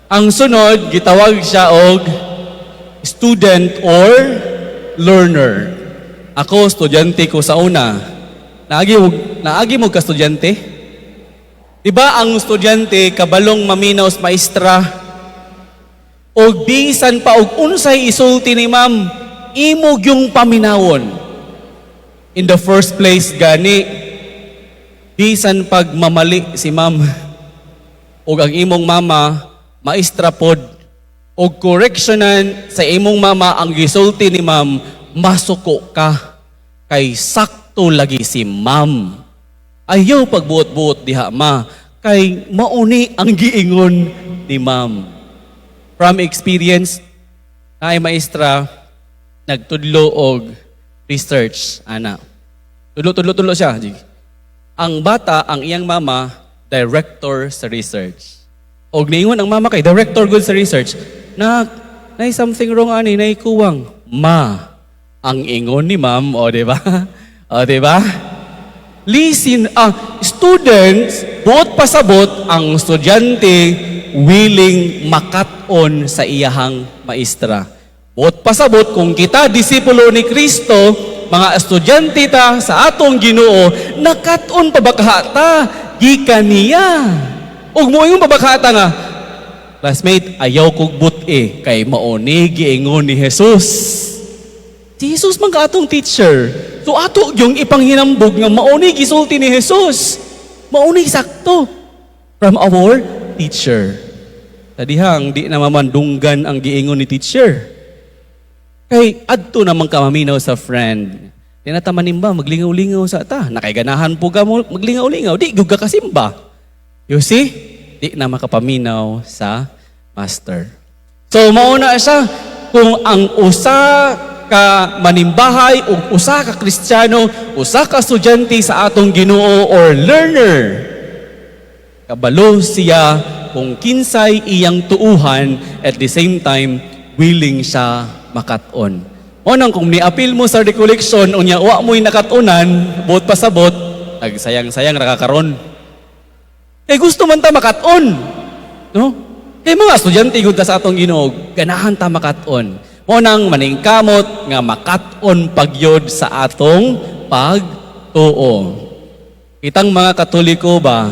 ang sunod, gitawag siya og student or learner. Ako, estudyante ko sa una. Naagi mo ka estudyante? Diba ang estudyante kabalong maminaw sa maestra? Og bisan pa og unsay isulti ni ma'am, imo gyung paminawon. In the first place gani, bisan pag mamali si ma'am og ang imong mama maestra pod og correctionan sa imong mama ang gisulti ni ma'am, masuko ka kay sakto lagi si ma'am. Ayaw pagbuot-buot diha, ma, kay mauni ang giingon ni ma'am. From experience, naay maestra nagtudlo og research ana. Tudlo, tudlo, tudlo siya. Ang bata, ang iyang mama, director sa research. Og niingon ang mama kay director good sa research, na nay something wrong ani, nay kuwang. Ma, ang ingon ni ma'am, o di ba? O di ba? Listen, students, buot pasabot, ang estudyante willing makat-on sa iyahang maestra. Buot pasabot, kung kita disipulo ni Kristo, mga estudyante ta sa atong Ginoo, nakat-on pa ba kaha ta gikan niya? Ug moingon pa ba kaha ta nga, "Classmate, ayaw kog but-i kay mauni giingon ni Jesus"? Si Jesus man ka atong teacher. So ato yung ipanghinambog nga mauni gisulti ni Jesus. Mauni sakto from our teacher. Sa dihang di na mamandunggan ang giingon ni teacher. Kay adto naman ka maminaw sa friend. Di na ta manimba, maglingaw-lingaw sa ta. Nakaiganahan po ka mo, maglingaw-lingaw. Di, gyud ka kasimba. You see? Di na makapaminaw sa master. So, mauna siya, kung ang usa ka manimbahay o usa ka Kristiyano, usa ka estudyante sa atong Ginoo or learner, kabalo siya kung kinsay iyang tuuhan, at the same time willing siya makat-on. Unang kung niapil mo sa recollection unya wa mo'y nakatunan, buot pasabot, nagsayang-sayang ra ka karon. Kay gusto man ta makat-on. No? Kay mga estudyante gud ta sa atong Ginoo, ganahan ta makat-on. Mao nang maningkamot nga makat-on pagyod sa atong pagtuo. Kitang mga Katoliko ba,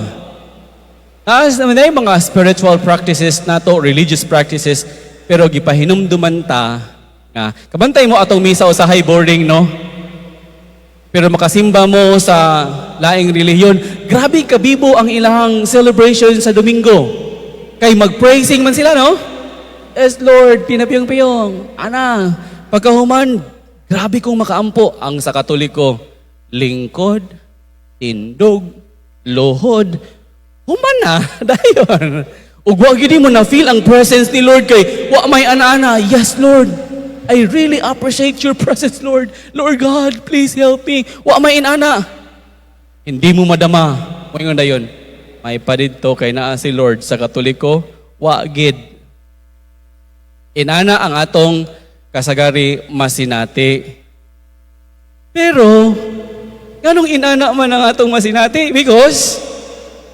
taas naman ay mga spiritual practices nato, religious practices, pero gipahinumduman ta nga kabantay mo atong misa usahay boring, no? Pero makasimba mo sa laing relihiyon, grabe kabibo ang ilang celebration sa Domingo. Kay mag-praising man sila, no? Yes, Lord, pinapiyong-piyong. Ana, pagkahuman, grabe kong makaampo. Ang sa Katoliko, lingkod, tindog, luhod, human na, dayon. Ug wa gyud mo na feel ang presence ni Lord kay wa may ana-ana. "Yes, Lord. I really appreciate your presence, Lord. Lord God, please help me." Wa may inana. Hindi mo madama. Moingon dayon. May padidto kay naa si Lord. Sa Katoliko, wa gid. Inana ang atong kasagari masinati. Pero, ganong inana man ang atong masinati? Because,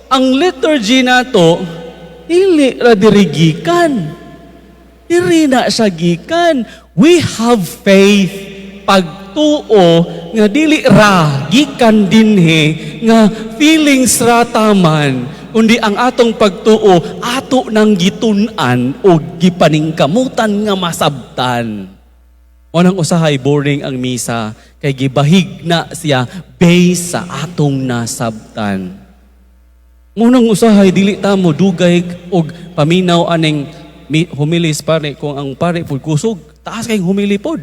ang liturgy nato, dili ra diri gikan. Diri na siya gikan. We have faith, pagtuo nga dili ra gikan dinhi nga feelings ra taman, kundi ang atong pagtuo ato nang gitun-an o gipaningkamutan nga masabtan. Mao nang usahay boring ang misa kay gibahig na siya based sa atong nasabtan. Mao nang usahay dili ta mo dugay og paminaw aning humilis pare. Kung ang pare pud kusog, taas kay humili pod.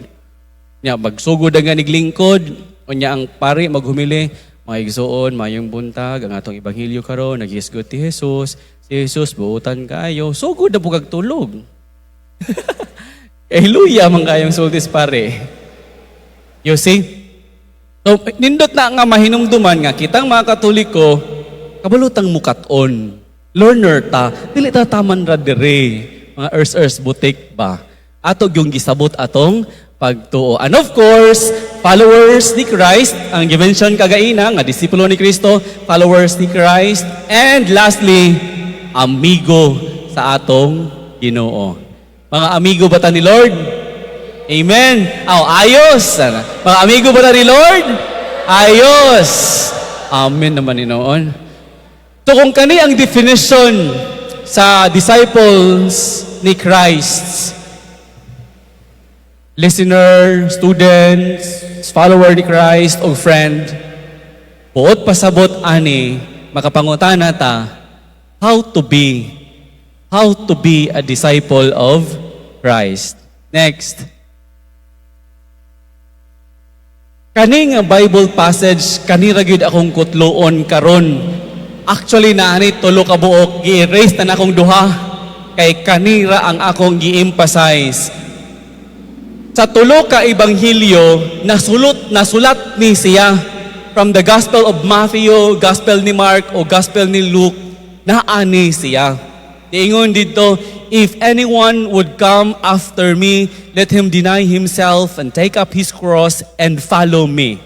Nya magsugod ang ganig lingkod, unya ang pare maghumili, "Mga igsoon, mayong buntag, ang atong ebanghelyo karon naghisgot ti Jesus, si Jesus buutan kayo." Sugod na pud kag tulog. Kay luya man kayong sultis pare. You see? So, nindot na nga mahinumduman nga kitang mga Katoliko, kabalutang mukat-on. Learner ta, dili ta taman ra dire. Mga ers-ers butik ba? Ato yung gisabot atong pagtuo. And of course, followers ni Christ, ang gimension kagaina nga disipulo ni Kristo, followers ni Christ, and lastly, amigo sa atong Ginoo. Mga amigo ba ta ni Lord? Amen. Aw, ayos. Mga amigo ba ta ni Lord? Ayos. Amen naman inoon. So kung kani ang definition sa disciples ni Christ, listener, students, follower ni Christ, o friend, buot pasabot ani, makapangutana ta, how to be a disciple of Christ. Next. Kani nga Bible passage, kanira gyud akong kutloon karon. Actually na ani tulo ka buok, gi-erase na akong duha kay kanira ang akong gi-emphasize. Sa tulo ka ebanghelyo, nasulat ni siya from the Gospel of Matthew, Gospel ni Mark o Gospel ni Luke, naani siya. Niingon dito, "If anyone would come after me, let him deny himself and take up his cross and follow me."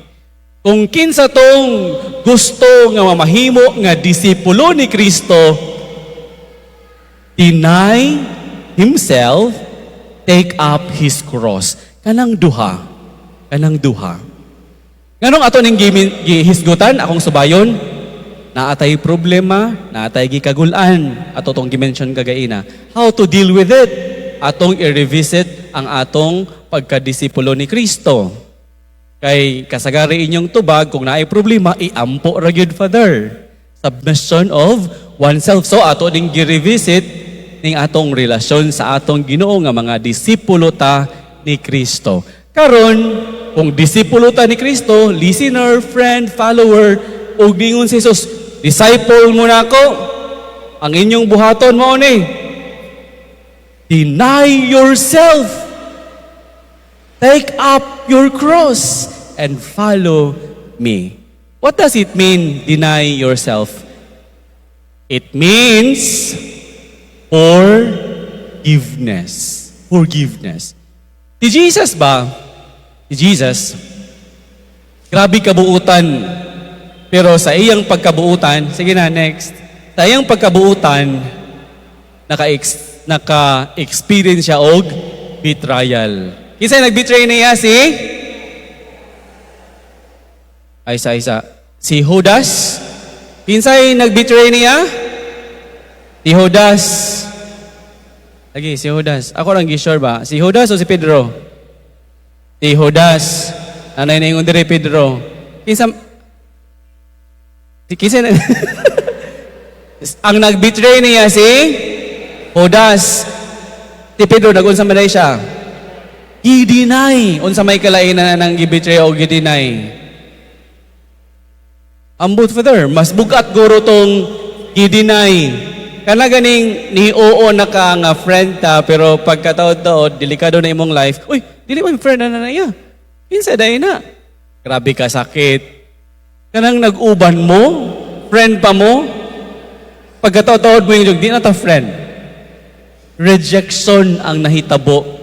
Kung kinsa tong gusto nga mamahimo nga disipulo ni Kristo, deny himself, take up his cross. Kanang duha. Kanang duha. Nganong ato ning gihisgutan akong subayon? Naatay problema, naatay gikagul-an, ato tong gimension kagaina. How to deal with it? Atong i-revisit ang atong pagkadisipulo ni Kristo. Kay kasagari inyong tubag, kung naay problema, iampo ra gyud, Father. Submission of oneself. So ato ding gi-revisit ning atong relasyon sa atong Ginoo nga mga disipulo ta ni Kristo. Karon, kung disipulo ta ni Kristo, listener, friend, follower, ug ningon si Jesus, "Disciple mo na ako," ang inyong buhaton mao ni deny yourself. Take up your cross and follow me. What does it mean, deny yourself? It means forgiveness. Forgiveness. Si Jesus ba? Si Jesus, grabe kabuutan. Pero sa iyang pagkabuutan, sige na, next. Sa iyang pagkabuutan, naka-experience siya og betrayal. Kinsa nag-betray niya? Si? Ay, isa, isa. Si Judas. Kinsay nag-betray niya? Si Judas. Lagi, si Judas. Ako lang gi-sure ba? Si Judas o si Pedro? Si Judas. Anay na ingon diri Pedro. Kinsa si kinsa ang nag-betray niya? Si Judas. Si Pedro nag-unsa man siya? Gi-deny. Unsa may kalain na nang gi-betray o gi-deny? Ambot, Father, mas bugat guro tong gi-deny. Kana ganing ni oo na ka nga friend ta pero pagkataod-taod delikado na imong life. Uy, dili man friend na na niya. Kinsa day na? Grabe ka sakit. Kanang nag-uban mo, friend pa mo, pagkataod-taod mo yung di na ta friend. Rejection ang nahitabo.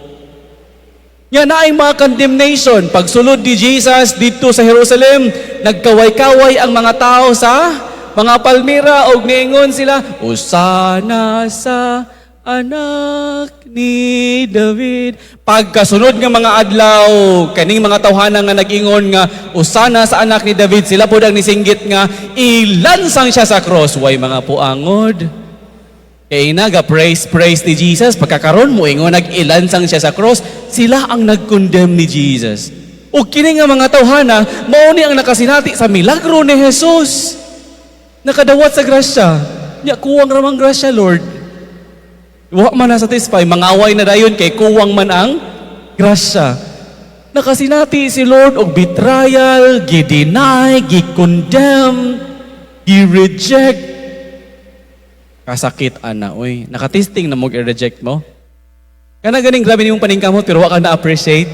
Nga na ay mga condemnation. Pagsulod ni Jesus dito sa Jerusalem, nagkaway-kaway ang mga tao sa mga palmira og niingon sila, "Hosana sa anak ni David." Pagkasunod nga mga adlaw, kaning mga tawhana nga nag-ingon nga "Hosana sa anak ni David," sila pud ang nisinggit nga "Ilansang siya sa cross." Way mga puangod. Kay naga praise praise ni Jesus, pagkakaron mo ingon nag-ilansang siya sa cross, sila ang nag-condemn ni Jesus. Ug kini nga mga tawhana mao ni ang nakasinati sa milagro ni Jesus. Nakadawat sa grasya. Nya kuwang ra man grasya, Lord. Wa man na satisfy, mangaway na dayon kay kuwang man ang grasya. Nakasinati si Lord og betrayal, gi-deny, gi-condemn, gi-reject. Kasakit ana, oy. Nakatesting na mo i-reject mo. Kana ganing grabe nimong paningkamot pero wa ka na-appreciate.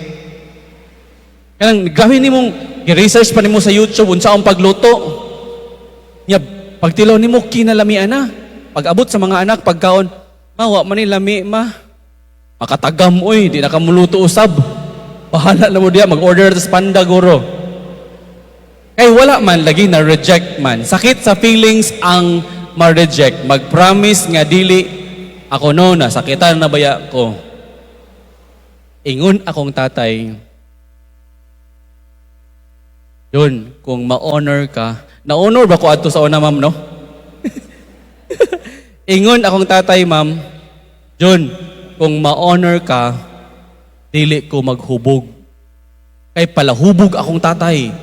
Kanang grabe nimong gi-research pa nimo sa YouTube unsa ang pagluto. Nya pagtilaw nimo kinalamian na. Pag abot sa mga anak pagkaon, "Ma, wa man ni lami, ma." Makatagam oy, di na ka muluto usab. Bahala na mo diya, mag-order sa panda guro. Kay wala man lagi na reject man. Sakit sa feelings ang ma-reject. Mag-promise nga dili ako no, nasakitan na baya ko. Ingon akong tatay, yun, kung ma-honor ka, na-honor ba ko adto sa una, ma'am, no? Ingon akong tatay, ma'am, Jun, kung ma-honor ka, dili ko maghubog. Kay palahubog akong tatay.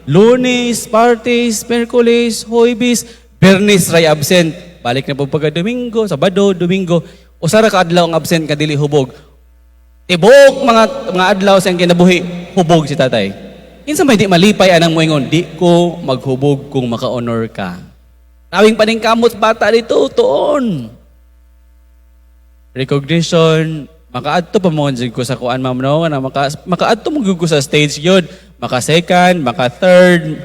Lunes, Martes, Miyerkules, Huwebes, Biyernes ray absent. Balik na po pagka Domingo, Sabado, Domingo. Usa ra ka adlaw ang absent ka dili hubog. Tibok mga adlaw sa iyang kinabuhi, hubog si tatay. Kinsa may di malipay anang moingon, di ko maghubog kung maka-honor ka. Nawing paningkamot bata dito, tuon. Recognition, makaadto pa mo jud ko sa kuan, ma'am, no, na makaadto mo gyud ko sa stage yun. Maka second, maka third,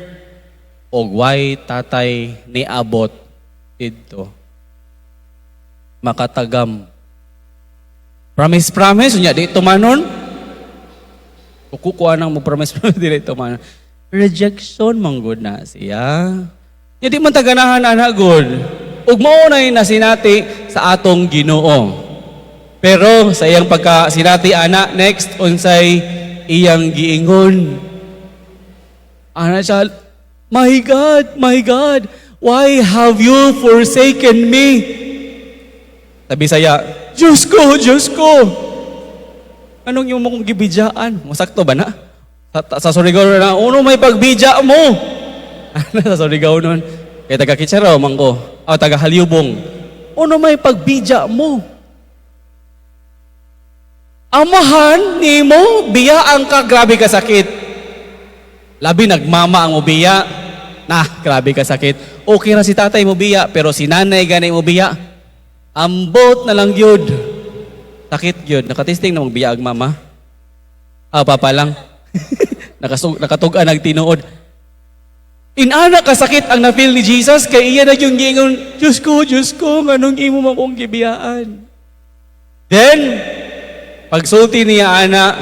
og way tatay niabot didto. Makatagam. Promise, promise, unya di tumanon. Kukuha nang mo promise, promise, dili tumanon. Rejection man gud na siya. Nya di man taganahan ana gud. Ug mao na nasinati sa atong Ginoo. Pero sa iyang pagka sinati ana, next unsay iyang giingon? Ana siya, "My God, my God, why have you forsaken me?" Sabi saya, "Diyos ko, Diyos ko. Anong imo kong gibidyaan?" Masakto ba na? Sa Surigao na, "Uno may pagbidya mo." Ano sa Surigao nun? Kaya taga Kitchero, man ko. O, taga Halyubong. "Uno may pagbidya mo." Amahan nimo, biyaan ka, grabe ka sakit. Labi nagmama ang ubiya. Nah, grabe ka sakit. Okay ra si tatay mo biya, pero si nanay gani mo biya. Ambot na lang yun. Sakit yun. Nakatisting na magbiya ang mama. Ah, papa lang. Nakatug-an nagtinuod. Inana kasakit ang na-feel ni Jesus kay iya na yung giingon, "Diyos ko, Diyos ko, nganong imo man kong gibiyaan?" Then, pagsulti niya ana,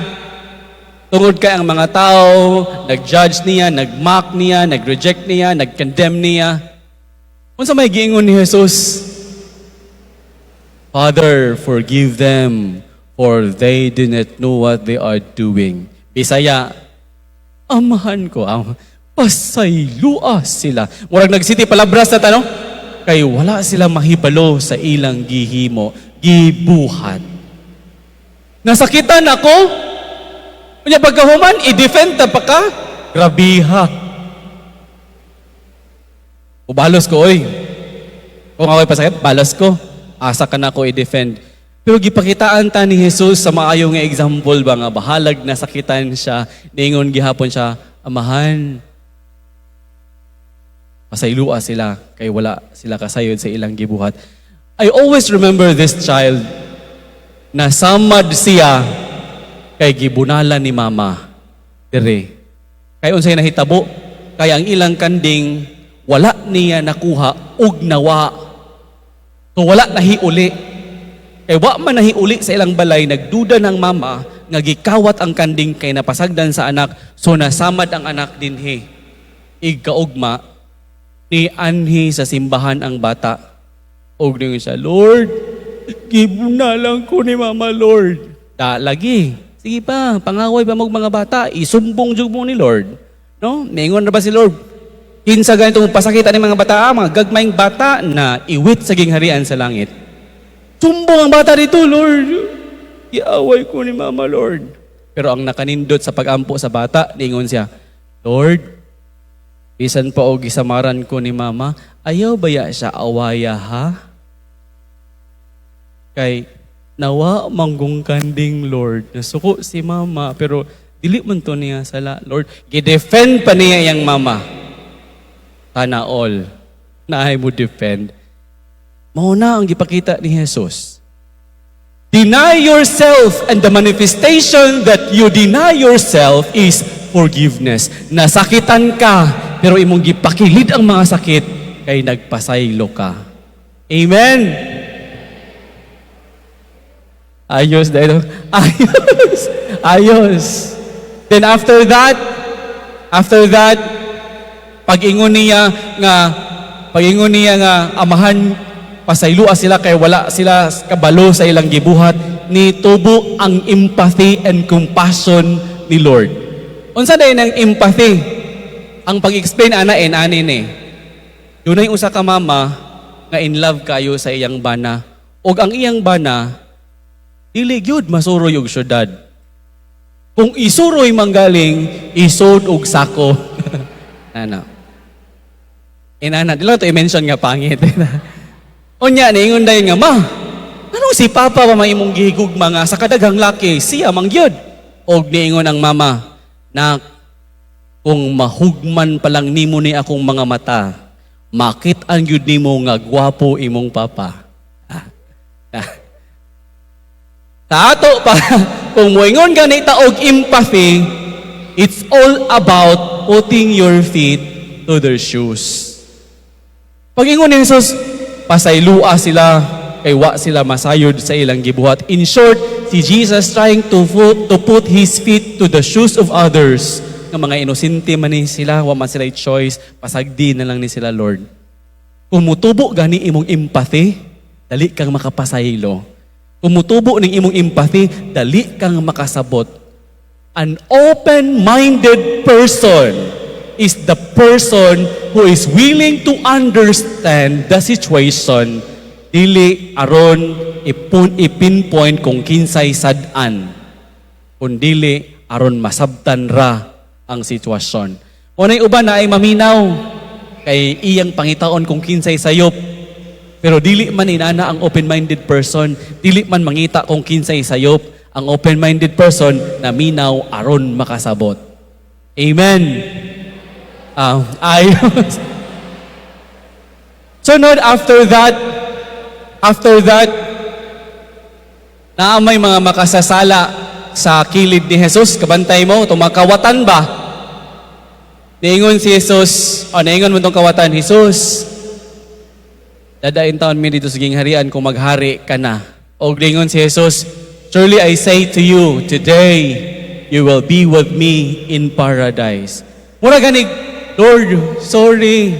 tungod kay ang mga tao, nag-judge niya, nag-mock niya, nag-reject niya, nag-condemn niya. Unsa may giingon ni Jesus? "Father, forgive them, for they do not know what they are doing." Bisaya, "Amahan ko, ang pasaylua sila." Murag nagsiti palabras na tanong, kay wala sila mahibalo sa ilang gihimo, gibuhat. Nasakitan ako. Unya pagkahuman, i-defend ta pa ka. Grabiha. Ubalos ko, oy. Kung ako'y pasakit, balos ko. Asa ka na ako i-defend? Pero gipakitaan ta ni Jesus sa maayo nga example ba nga bahalag nasakitan siya, ningon gihapon siya, "Amahan, pasaylua sila kay wala sila kasayod sa ilang gibuhat." I always remember this child na samad siya kay gibunalan ni mama dire. Kay unsay nahitabo? Kay ang ilang kanding wala niya nakuha ug nawa. So wala nahiuli. Kay wa man nahiuli sa ilang balay, nagduda ng mama nga gikawat ang kanding kay napasagdan sa anak, so nasamad ang anak dinhi. Igkaugma ni anhi sa simbahan ang bata. Og ningon siya, "Lord, gibunalan ko ni mama, Lord." Da lagi. Sige pa, pangaway pa mo og mga bata, isumbong jud mo ni Lord. No? Ningon na ba si Lord? Kinsa ganito mo pasakit ani mga bata, mga gagmayng bata na iwit sa gingharian sa langit. Sumbong ang bata dito, "Lord. Iaway ko ni mama, Lord." Pero ang nakanindot sa pagampo sa bata, ningon siya, "Lord, bisan pa og gisamaran ko ni mama, ayaw baya siya awaya ha? Kay nawa manggong kanding, Lord. Nasuko si mama, pero dili man to niya sala, Lord." Gidefend pa niya iyang mama. Sana all. Naay mo defend. Mao na ang gipakita ni Jesus. Deny yourself, and the manifestation that you deny yourself is forgiveness. Nasakitan ka, pero imong gipakilid ang mga sakit kay nagpasaylo ka. Amen? Ayos dahil. Ayos. Ayos. Then after that, pag-ingon niya nga, "Amahan, pasaylua sila kay wala sila kabalo sa ilang gibuhat," ni tubo ang empathy and compassion ni Lord. Unsa day ng empathy? Ang pag-explain ana in ani ni. Dunay usa ka mama nga in love kayo sa iyang bana, ug ang iyang bana dili gyud masuroy og syudad. Kung isuroy manggaling, isod og sako. Ano? Inana, di lang to i-mention nga pangit. Unya, niingon dayon nga, "Ma, anong si Papa pa may imong gihigugma nga sa kadaghang laki, siya man gyud?" Og niingon ang mama, "Nak, kung mahugman pa lang nimo ni akong mga mata, makit-an gyud nimo nga gwapo imong papa." Ah. Ah. Sa ato pa, kung moingon gani ta og empathy, it's all about putting your feet to their shoes. Pag-ingon ni Jesus, "Pasaylua sila kay wa sila masayod sa ilang gibuhat." In short, si Jesus trying to put his feet to the shoes of others nga mga inosente man ni sila, wa man sila choice, pasagdi na lang ni sila, Lord. Kung mutubo gani imong empathy, dali kang makapasaylo. Kung mutubo ning imong empathy, dali kang makasabot. An open-minded person is the person who is willing to understand the situation, dili aron ipinpoint kung kinsay sad-an, kundili aron masabtan ra ang sitwasyon. Mo nay uban na ay maminaw kay iyang pangitaon kung kinsay sayop. Pero dili man inana ang open-minded person, dili man mangita kung kinsay sayop. Ang open-minded person naminaw aron makasabot. Amen. Ah, ayos. Sunod, after that, naa may mga makasasala sa kilid ni Jesus. Kabantay mo, tumakawatan ba? Niingon si Jesus, o niingon mo itong kawatan, "Jesus, dadain taon mi dito sa gingharian kung maghari ka na." O niingon si Jesus, "Surely I say to you, today you will be with me in paradise." Mura ganig, "Lord, sorry."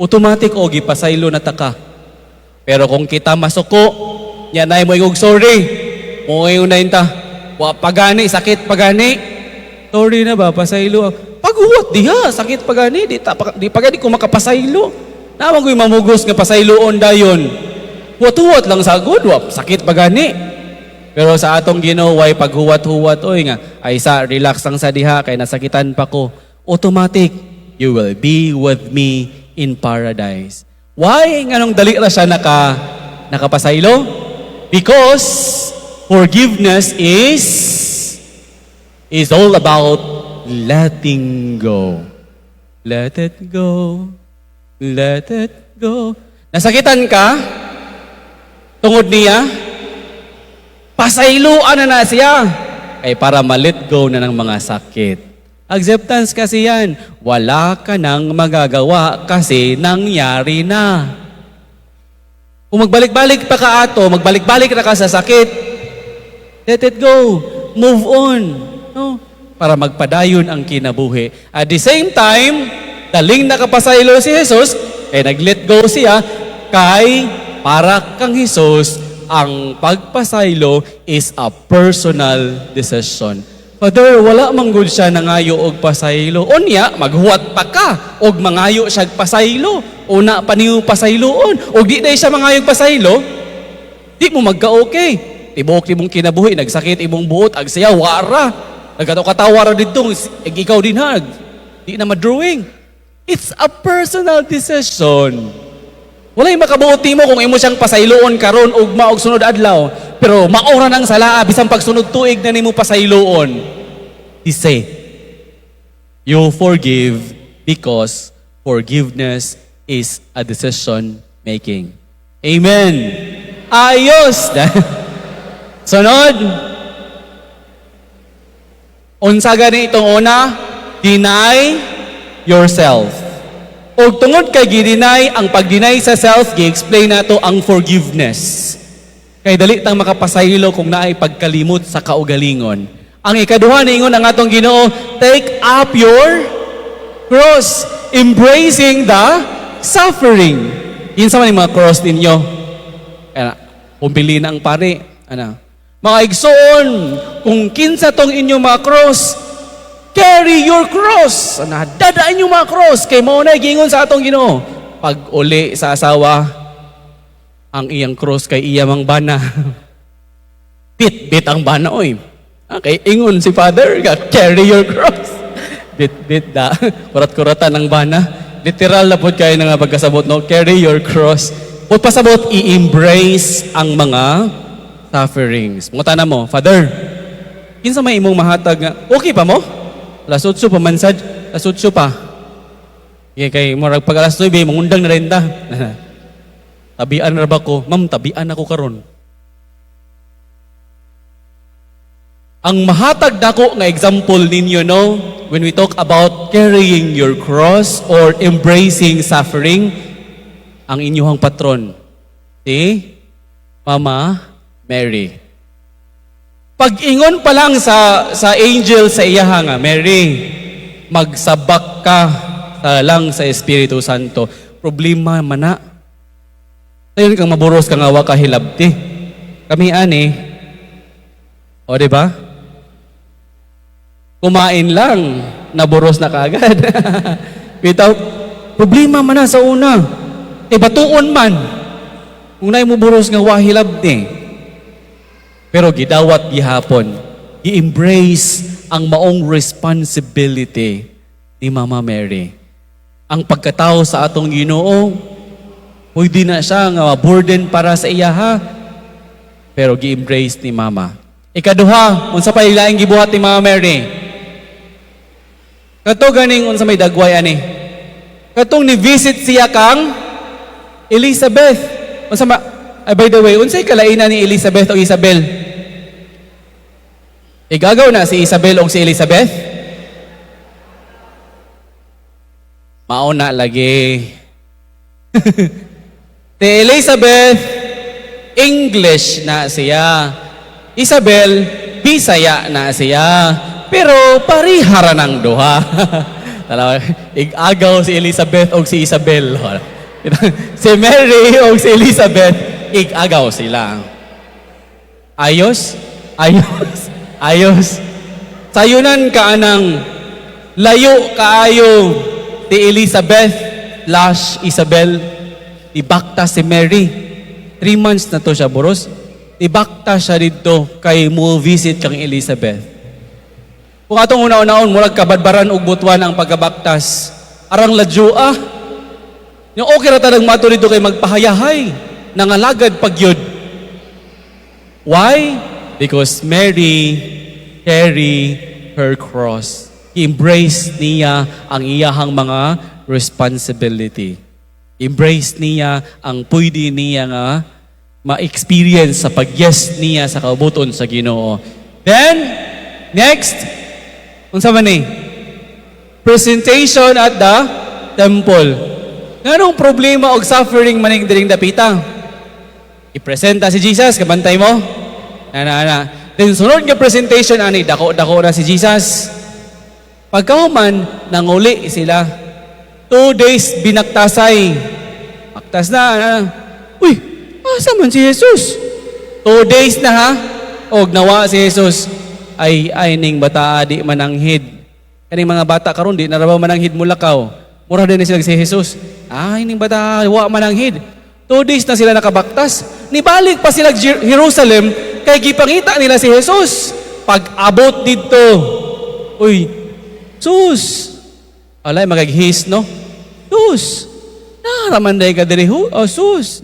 Automatic o gipasaylo na ta ka. Pero kung kita masuko, yan ay mo igog sorry. Mo na ta. Wa pagani, sakit pagani. "Sorry na ba, pasaylo." Paghuwat diha, sakit pagani, di pagani ko makapasaylo. Naman ko'y mamugos nga pasayloon dayon. Huwat-huwat lang sa good, wa, sakit pagani. Pero sa atong Ginoo way paghuwat-huwat, oy, nga ay sa relax lang sa diha kay nasakitan pa ko. Automatic, "You will be with me in paradise." Why nganong dali ra siya nakapasaylo? Because forgiveness is all about letting go. Let it go. Let it go. Nasakitan ka? Tungod niya? Pasayloan na na siya. Kay para ma-let go na ng mga sakit. Acceptance kasi yan. Wala ka nang magagawa kasi nangyari na. Kung magbalik-balik pa ka ato, magbalik-balik na ka sa sakit, let it go. Move on. No? Para magpadayon ang kinabuhi. At the same time, daling nakapasaylo si Jesus, kay nag-let go siya, kay para kang Jesus, ang pagpasaylo is a personal decision. "Father, wala man gud siya nangayo og pasaylo." Unya, maghuwat pa ka og mangayo siya pasaylo. Una pa niyo pasayloon. Og di na siya mangayo pasaylo, di mo magka-okay. Tibuok imong kinabuhi, nagsakit imong buot, ag siya wara. Nagkatawa ra didto, ig ikaw din ha. Di na ma-drawing. It's a personal decision. Walay makabuot mo kung imo siyang pasayloon karon ugma og sunod adlaw. Pero maora nang salaa bisan pagsunod tuig na nimo pasayloon. He say, you forgive because forgiveness is a decision making. Amen. Ayos. Sunod. Unsa gani itong una? Deny yourself. Og tungod kay gi-deny, ang pag-deny sa self, gi-explain nato ang forgiveness. Kay dali tang makapasaylo kung naay pagkalimot sa kaugalingon. Ang ikaduha, niingon ang atong Ginoo, "Take up your cross," embracing the suffering. Kinsa man yung mga cross ninyo? Kaya, pumili na ang pare. Ano? Mga igsoon, kung kinsa tong inyong mga cross, carry your cross. Ano, dadaan yung mga cross. Kay mao na giingon sa atong Ginoo. Pag uli sa asawa, ang iyang cross kay iya mang bana. Bit-bit ang bana, oy. Okay, ingon si Father, "Carry your cross." Bit-bit da. Kurat-kuratan ang bana. Literal na pod kayo nga pagkasabot, no? Carry your cross. O pasabot, i-embrace ang mga sufferings. Mangutana mo, "Father, kinsa may imong mahatag nga, okay pa mo? Alas 8 pa man sad, alas 8 pa." Okay, kay murag pag alas 9, mangundang na rin ta. Tabian ra ba ko? Ma'am, tabian ako karon. Ang mahatag dako nga example ninyo, no, when we talk about carrying your cross or embracing suffering, ang inyuhang patron, si Mama Mary. Pag-ingon pa lang sa angel sa iyaha nga, "Mary, magsabak ka sa lang sa Espiritu Santo." Problema man na. Sayon kang maburos ka nga wa ka hilabti. Kami ani, o di ba? Kumain lang, naburos na kaagad. Bitaw, problema man na sa una. E batuon man. Kung naay mo buros nga wa hilabti. Pero gidawat gihapon, i-embrace ang maong responsibility ni Mama Mary. Ang pagkatao sa atong Ginoo, pwede na siya nga burden para sa iya ha. Pero gi-embrace ni Mama. Ikaduha, unsa pa ilaing gibuhat ni Mama Mary? Kato ganing unsa may dagway ani? Katong ni visit siya kang Elizabeth. Unsa ma ay, by the way, unsay kalainan ni Elizabeth o Isabel? Igagaw na si Isabel o si Elizabeth? Mao na lagi. Si Elizabeth, English na siya. Isabel, Bisaya na siya. Pero parihara ng duha. Tala, igagaw si Elizabeth o si Isabel. Si Mary o si Elizabeth, igagaw sila. Ayos? Ayos? Ayos. Sayunan ka anang layo kaayo ti Elizabeth/Isabel. Ibakta si Mary. 3 months na to siya, boros. Ibakta siya dito kay mo visit kang Elizabeth. Kung atong una-unaon, murag kabadbaran og butuan ang pagkabaktas. Arang ladyoa. Yung okay ra tanang mato dito kay magpahayahay. Nangalagad pagyud. Why? Because Mary carry her cross. I-embrace niya ang iyahang mga responsibility. Embrace niya ang pwede niya nga ma-experience sa pag-yes niya sa kaubuton sa Ginoo. Then, next, unsa man ni? Presentation at the temple. Nganong problema og suffering maning diring dapita? I-presenta si Jesus, kabantay mo? Ana, ana. Then sunod nga presentation ani, dako-dako na si Jesus. Pagkahuman, nanguli sila. 2 days binaktasay. Baktas na, ana. Uy, asa man si Jesus? 2 days na ha? Og nawa si Jesus. Ay, ay ning bata di mananghid. Kaning mga bata karon di na ra ba mananghid mulakaw. Mura din sila si Jesus. Ay, ning bata wa mananghid. 2 days na sila nakabaktas. Nibalik pa sila Jerusalem kay gipangita nila si Jesus. Pag abot didto, uy, sus. Alay magaghis, no? Sus. Naraman day ka diri ho. Oh, sus.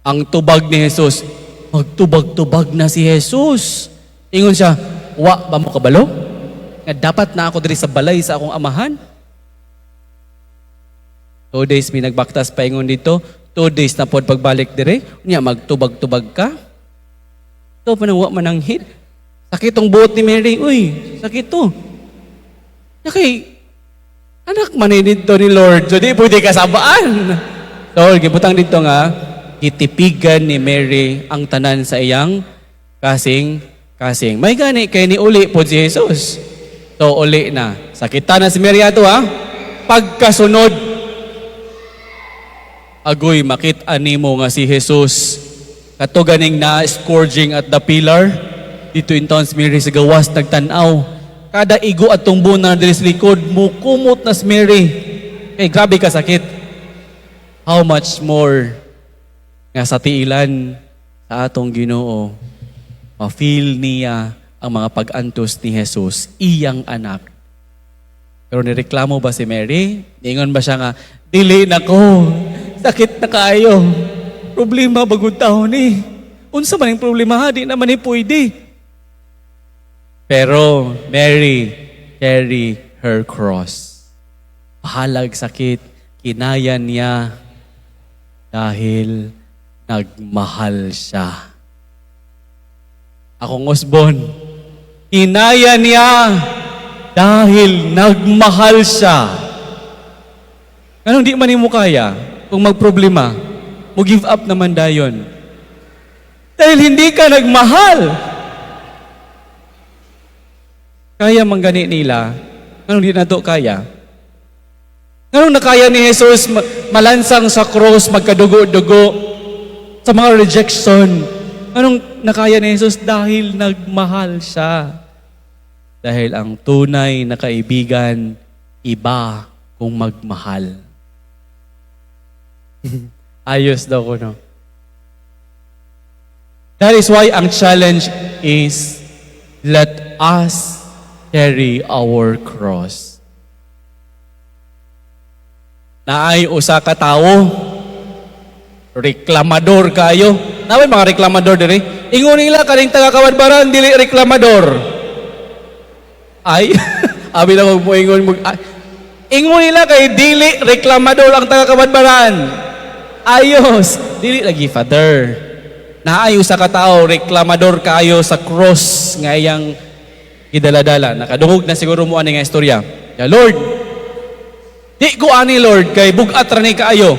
Ang tubag ni Jesus, magtubag-tubag na si Jesus. Ingon siya, "Wa ba mo kabalo nga dapat na ako diri sa balay sa akong amahan?" 2 days mi nagbaktas paingon dito, 2 days na pod pagbalik dire, unya magtubag-tubag ka. Ito pa nang wa mananghid. Sakit tong buot ni Mary. Uy, sakit to. Kay anak man ni dito ni Lord. So di pwede kasabaan. So, gibutang dito nga, gitipigan ni Mary ang tanan sa iyang kasing Kasing. May gani kay ni uli po si Jesus. So uli na. Sakita na si Mary ato ha. Pagkasunod, agoy makit-an nimo nga si Jesus kato ganing na scourging at the pillar dito in town si Mary sa gawas nagtan-aw. Kada igo at tumbo na diri sa likod, mukumot na si Mary. Eh, grabe ka sakit. How much more nga sa tiilan sa atong Ginoo, ma-feel niya ang mga pag-antos ni Jesus, iyang anak. Pero nireklamo ba si Mary? Niingon ba siya nga, "Dili na ko, sakit na kaayo. Problema bagong taon ni. Unsa man ang problema ha, di naman ni pwede." Pero Mary carry her cross. Bahalag sakit, kinaya niya dahil nagmahal siya. Akong usbon, kinaya niya dahil nagmahal siya. Anong di man nimo kaya kung magproblema, mo give up naman dayon? Dahil hindi ka nagmahal. Kaya man gani nila, anong di nato kaya? Anong nakaya ni Jesus malansang sa cross, magkadugo-dugo, sa mga rejection? Anong nakaya ni Jesus? Dahil nagmahal siya. Dahil ang tunay na kaibigan, iba kung magmahal. Ayos daw ko, no? That is why ang challenge is, let us carry our cross. Naay usa ka tawo, reklamador kayo. Naay mga reklamador diri. Ingon nila kaning taga Cabadbaran dili reklamador. Ay, abi na mo ingon mo. Ay, ingon nila kay dili reklamador ang taga Cabadbaran. Ayos, dili lagi, Father. Naay usa ka tawo, reklamador kayo sa cross nga iyang gidala-dala. Nakadungog na siguro mo ani nga istorya. Ya Lord, di ko ani Lord kay bugat ra ni kaayo.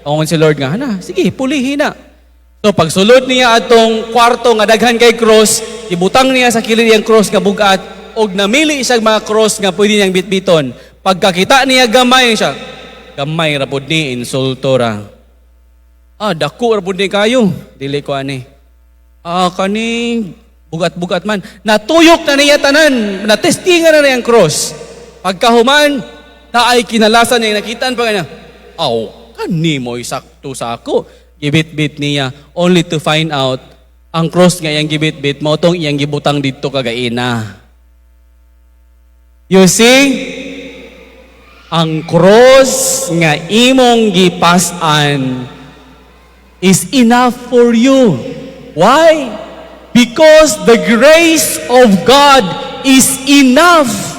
Ingon si Lord nga, "Hana, sige, pulihin na." So pagsulod niya atong kwarto nga daghan kay cross, ibutang niya sa kilid iyang cross nga bugat og namili siya mga cross nga pwede niyang bitbiton. Pagkakita niya gamay siya, "Gamay ra pud ni, insulto ra. Ah, dako ra pud ni kayo. Dili ko ani. Ah, kani bugat-bugat man." Natuyok na niya tanan, natestingan na niya ang cross. Pagkahuman, naay kinalasan niya nakitaan pa kanya. "Aw, kani mo'y sakto sa ako." Gibit-bit niya only to find out ang cross nga iyang gibit-bit mao tong iyang gibutang didto kagaina. You see, ang cross nga imong gipas-an is enough for you. Why? Because the grace of God is enough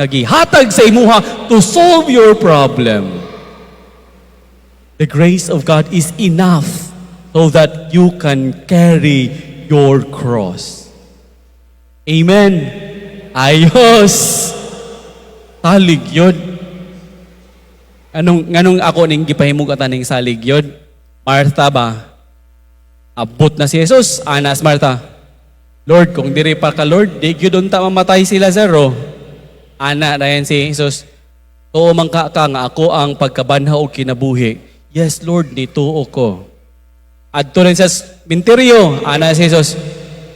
nga gihatag sa imuha to solve your problem. The grace of God is enough so that you can carry your cross. Amen. Ayos. Salig yun. Anong, nganong ako ning gipahimog ata ning salig yun? Martha ba? Abot na si Jesus. Ana si Martha, "Lord, kung diri pa ka, Lord, di gyud unta mamatay si Lazaro." Ana na yan si Jesus, "Tuo man ka nga ako ang pagkabanhaw og kinabuhi." "Yes, Lord, nituo ko." Adto rin sa minteryo, ana si Jesus,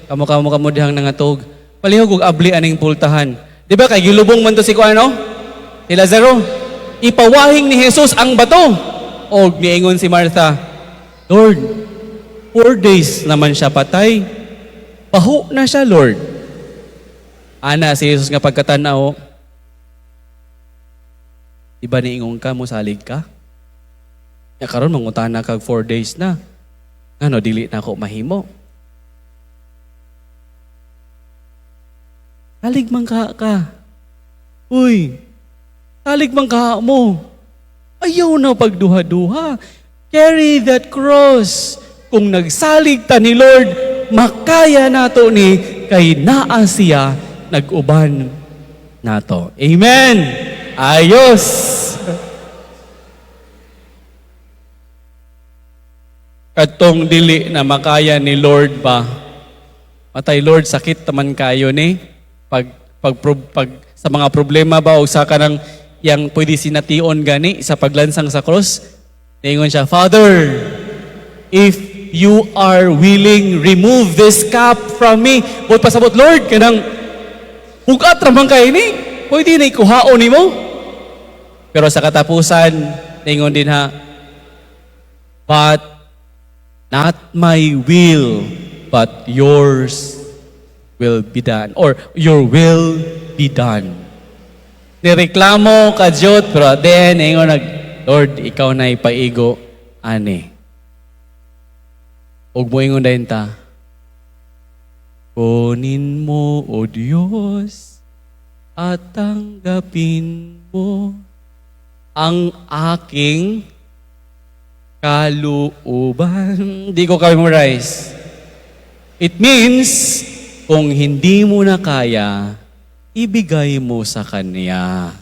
"Kamo kamo kamo dihang nangatog. Palihog og abli aning pultahan." Di ba kay gilubong man to si kuano? Si Lazaro. Ipawahing ni Jesus ang bato. Og niingon si Martha, "Lord, 4 days naman siya patay. Baho na siya, Lord." Ana si Jesus nga pagkatanaw, "Di ba niingon ka, mosalig ka? Ya karon mangutana kag 4 days na. Ano, dili na ako mahimo. Salig man ka ka. Uy, salig man ka mo. Ayaw na pagduha-duha. Carry that cross. Kung nagsalig ta ni Lord, makaya nato ni kay naa siya nag-uban nato." Amen. Ayos. Katong dili na makaya ni Lord ba, Matay Lord, sakit taman kayo ni pag sa mga problema ba o sa kanang yang pwede sination gani sa paglansang sa cross. Ningon siya, "Father, if you are willing, remove this cup from me." Buot pasabot, Lord, kanang hugat ra man kay ni. Pwede na ikuhaon nimo. Pero sa katapusan, ningon din ha, "But not my will, but yours will be done." Or your will be done. Nireklamo ka Diyot, pero at the end, ingon nag, "Lord, ikaw na ipaigo, ani." Ug moingon dayon ta, "Kunin mo, O Diyos, at tanggapin mo ang aking kalooban." Di ko ka-memorize. It means, kung hindi mo na kaya, ibigay mo sa Kanya.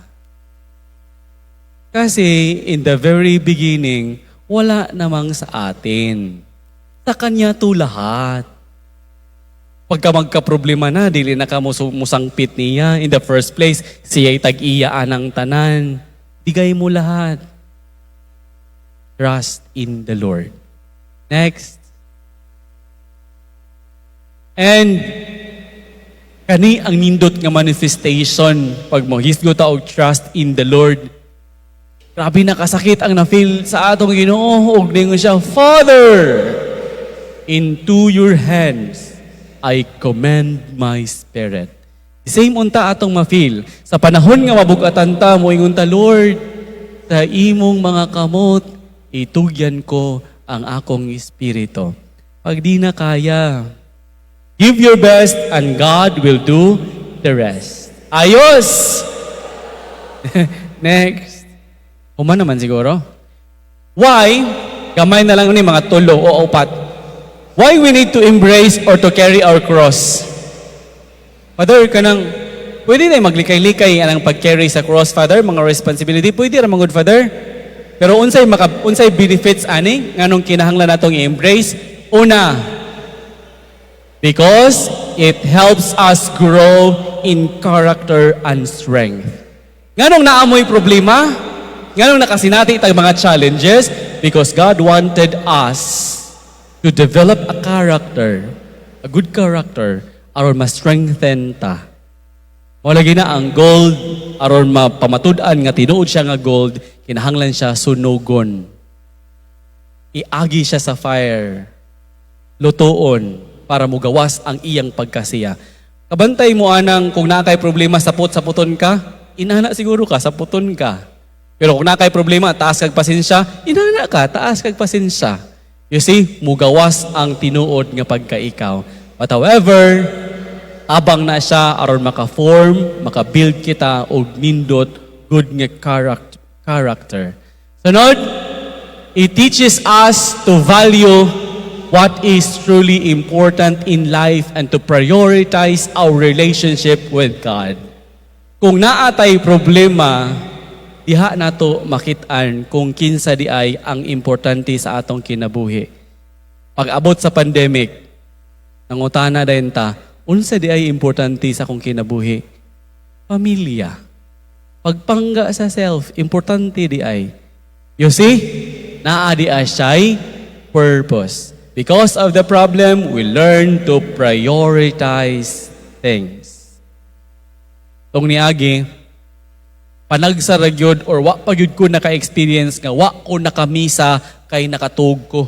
Kasi in the very beginning, wala namang sa atin. Sa Kanya to lahat. Pagka magka-problema na, dili na ka musangpit niya. In the first place, siya'y tag-iya ang tanan. Bigay mo lahat. Trust in the Lord. Next. And kani ang nindot nga manifestation pag mohisgot ta og trust in the Lord. Grabe na kasakit ang na-feel sa atong Ginoo ug ningon siya, "Father, into your hands I commend my spirit." Same unta atong ma-feel. Sa panahon nga mabugatan ta, moingon ta, "Lord, sa imong mga kamot, itugyan ko ang akong espiritu." Pag di na kaya, give your best and God will do the rest. Ayos! Next. Human naman siguro. Why? Gamay na lang ni mga tulo o upat. Why we need to embrace or to carry our cross? Father, kanang pwede na maglikay-likay ang pag-carry sa cross, Father, mga responsibility, pwede ra man gud, Father. Pero unsay benefits ani nganong kinahanglan natong i-embrace? Una, because it helps us grow in character and strength. Nganong naamoy problema? Nganong nakasinati tag mga challenges? Because God wanted us to develop a character, a good character, aron ma-strengthen ta. Mao lagi na ang gold, aron mapamatud-an nga tinuod siya nga gold, kinahanglan siya sunugon. Iagi siya sa fire. Lutuon para mugawas ang iyang pagkasiya. Kabantay mo anang kung naa kay problema, sapot saputon ka, inana siguro ka, saputon ka. Pero kung naa kay problema, taas kag pasensya, inana ka, taas kag pasensya. You see, mugawas ang tinuod nga pagkaikaw. But however, tabang na siya aron maka-form, maka-build kita og nindot good nga character. Sunod, it teaches us to value what is truly important in life and to prioritize our relationship with God. Kung naa tay problema, diha nato makit-an kung kinsa di ay ang importante sa atong kinabuhi. Pag abot sa pandemic, nangutana dayon ta, unsa di ay importante sa akong kinabuhi? Pamilya. Pagpangga sa self, importante di ay. You see? Naa di ay siya'y purpose. Because of the problem, we learn to prioritize things. Tong niagi, panagsa ra gyud or wa pa gyud ko naka-experience nga wa ko nakamisa kay nakatuog ko.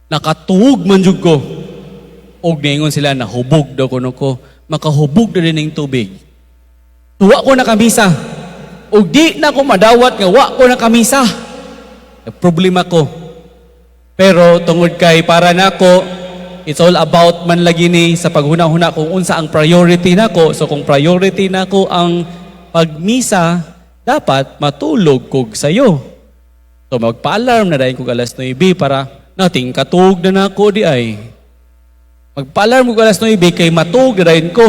Nakatuog man jud ko. Og niingon sila nahubog daw kuno ko. Makahubog na din ng tubig. Wa ko nakamisa. Og di na ko madawat nga wa ko nakamisa. Problema ko. Pero tungod kay para nako, it's all about man lagi ni sa paghuna-huna kung unsa ang priority nako. So kung priority nako ang pagmisa, dapat matulog kog sayo. So magpa-alarm na dayon kog alas 9 para nating katug na nako di ay. Magpa-alarm kog alas 9 kay matug na dayon ko.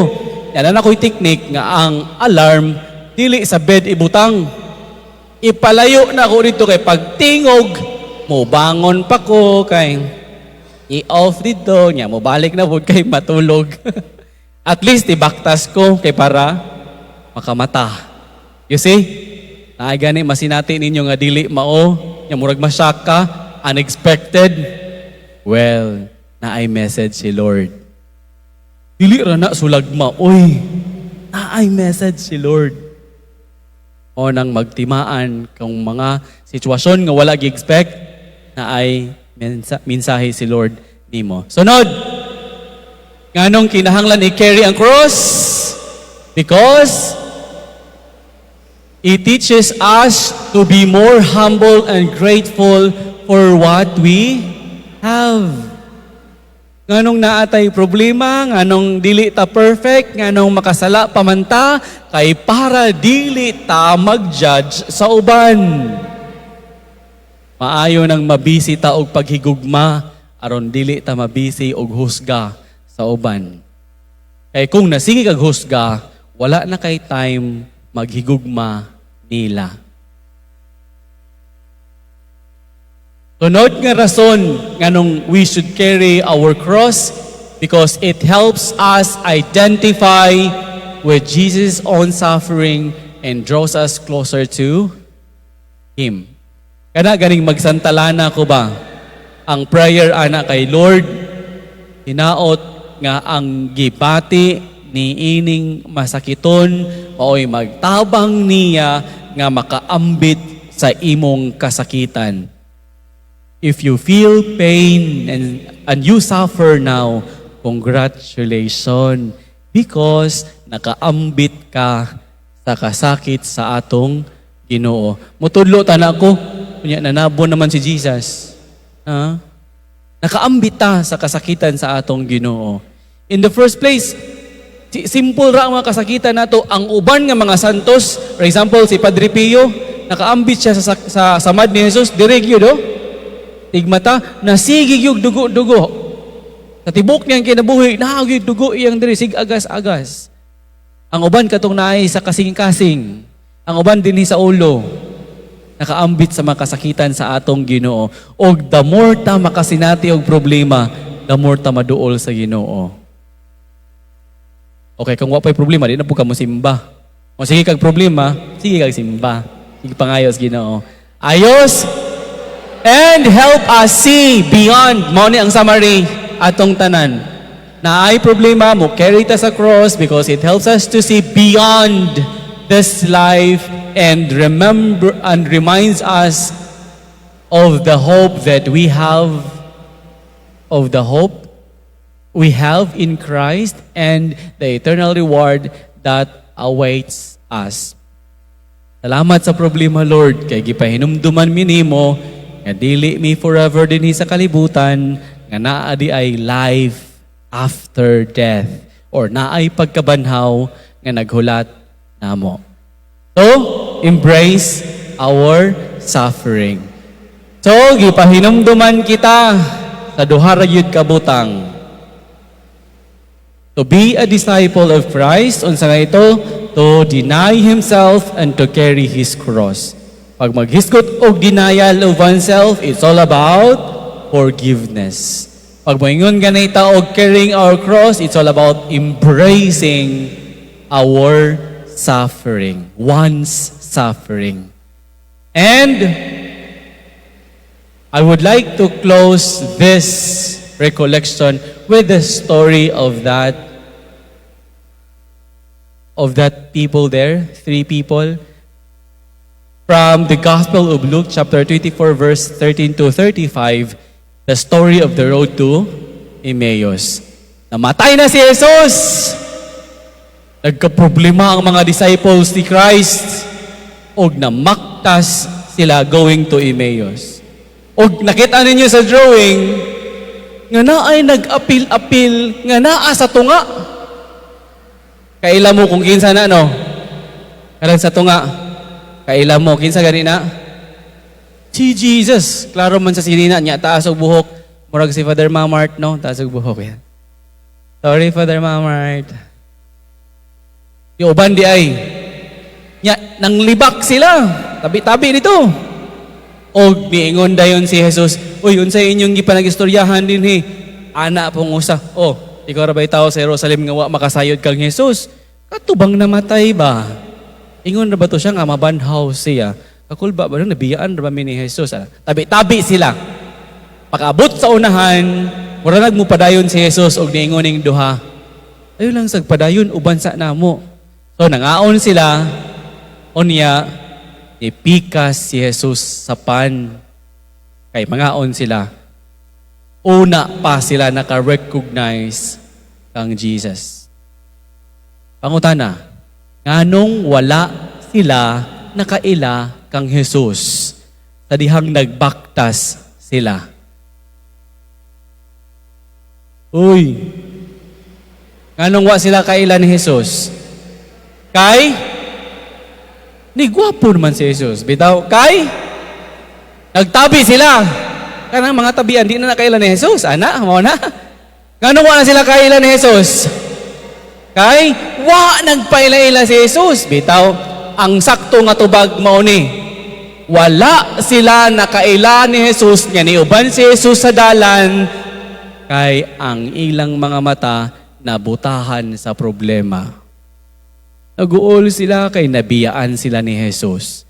Yan na ako'y technique nga ang alarm dili sa bed ibutang. Ipalayo na ako dito kay pagtingog, mo bangon pa ko kay I-off dito, nya mo balik na pud kay matulog. At least ibaktas ko kay para makamata. You see? Naay gani masinati ninyo nga dili mao, nya murag ma-shock ka, unexpected. Well, naay message si Lord. Dili ra na sulagma, oy. Naay message si Lord. O nang magtimaan kung mga sitwasyon nga wala gi-expect, naay mensahe si Lord nimo. Sunod, nganong kinahanglan i-carry ang cross? Because it teaches us to be more humble and grateful for what we have. Nganong naa tay problema, nganong dili ta perfect, nganong makasala pa man ta, kay para dili ta mag-judge sa uban. Maayo nang mabisi ta og paghigugma aron dili ta mabisi og husga sa uban. Kay kung nasige kag husga, wala na kay time maghigugma nila. Sunod nga rason nganong we should carry our cross, because it helps us identify with Jesus' own suffering and draws us closer to Him. Kana ganing magsantalana ko ba? Ang prayer ana kay Lord, hinaot nga ang gibati ni ining masakiton maoy magtabang niya nga makaambit sa imong kasakitan. If you feel pain and you suffer now, congratulations, because nakaambit ka sa kasakit sa atong Ginoo. Mutudlo ta na ko, kunya nanabo naman si Jesus. Ha? Nakaambit ta sa kasakitan sa atong Ginoo. In the first place, simple ra ang mga kasakitan nato. Ang uban nga mga santos, for example, si Padre Pio, nakaambit siya sa samad ni Jesus, direct yun, oh. Tigmata, nasigi yung dugo-dugo. Sa tibok niyang kinabuhi, naagi dugo iyang diri, sig agas-agas. Ang uban katong naay sa kasing-kasing. Ang uban dinhi sa ulo. Nakaambit sa mga kasakitan sa atong Ginoo. Og the more ta makasinati og problema, the more ta maduol sa Ginoo. Okay, kung wa pa'y problema, di na po ka mo simba. Kung sige kag problema, sige kag simba. Sige pangayos Ginoo. Ayos! And help us see beyond. Mao ni ang summary atong tanan. Naay problema mo, carry ta sa cross because it helps us to see beyond this life and remember and reminds us of the hope that we have, of the hope we have in Christ and the eternal reward that awaits us. Salamat sa problema, Lord, kay gipahinumduman mi nimo nga dili mi forever dinhi sa kalibutan, nga naa di ay life after death or naay pagkabanhaw nga naghulat namo. So, embrace our suffering. So, gipahinumduman kita sa duha ra gyud ka butang. To be a disciple of Christ, unsa nga ito? To deny himself and to carry his cross. Pag maghisgot og denial of oneself, it's all about forgiveness. Pag moingon ganita og carrying our cross, it's all about embracing our suffering, one's suffering. And I would like to close this recollection with the story of that people there, three people, from the Gospel of Luke chapter 24 verse 13 to 35, the story of the road to Emmaus. Namatay na si Jesus! Nagka-problema ang mga disciples ni Christ og namaktas sila going to Emmaus. Og nakita ninyo sa drawing nga naay nag-apil-apil nga naa sa tunga. Kaila mo kung kinsa na, no? Karang sa tunga. Kaila mo kinsa gani na? Si Jesus. Klaro man sa sinina niya, taas og buhok. Murag si Father Mamart, no? Taas og buhok yan. Sorry, Father Mamart. Yung uban di ay. Nya, nang libak sila. Tabi-tabi dito. Og niingon dayon si Jesus, "Uy, unsay inyong gipanagistoryahan dinhi?" Ana pong usa. "Oh, ikaw ra ba'y tao sa Jerusalem nga wa makasayod kang Jesus? Katubang namatay ba? Ingon ra ba to siya nga mabanhaw siya? Kakulba ba nung nabiyaan ra ba mi ni Jesus?" Ah, tabi-tabi sila. Pakaabot sa unahan, mura nagmupadayon si Jesus og niingon ning duha, "Ayo lang sag padayon, uban sa namo." So nangaon sila, unya ipikas si Jesus sa pan kay mangaon sila. Una pa sila naka-recognize kang Jesus. Pangutana, nganong wala sila nakaila kang Jesus sa dihang nagbaktas sila? Uy, nganong wa sila kaila ni Jesus? Kay ni gwapo naman si Jesus. Bitaw, kay nagtabi sila. Kanang mga tabian, di na nakaila ni Jesus. Ana, mao na. Nganong wa na sila kaila ni Jesus? Kay wa nagpaila-ila si Jesus. Bitaw, ang sakto nga tubag mao ni. Wala sila nakaila ni Jesus nga niuban si Jesus sa dalan kay ang ilang mga mata nabutahan sa problema. Naguol sila kay nabiyaan sila ni Jesus.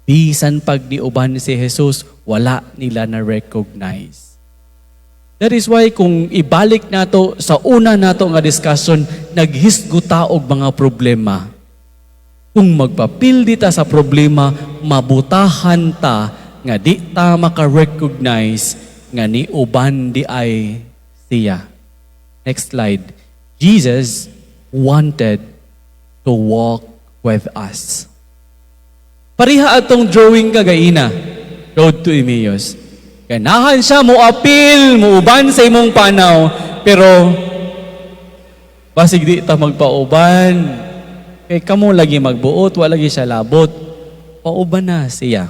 Bisan pag niuban si Jesus, wala nila na-recognize. That is why kung ibalik nato sa una nato nga discussion, naghisgot ta og mga problema. Kung magpapildi ta sa problema, mabutahan ta nga di ta maka-recognize nga niuban diay siya. Next slide. Jesus wanted to walk with us. Pareha atong drawing kagaina, Road to Emmaus. Ganahan siya mo apil, muuban sa imong panaw, pero basig di ta magpauban. Kay kamo lagi magbuot, wa lagi siya labot. Pauban na siya.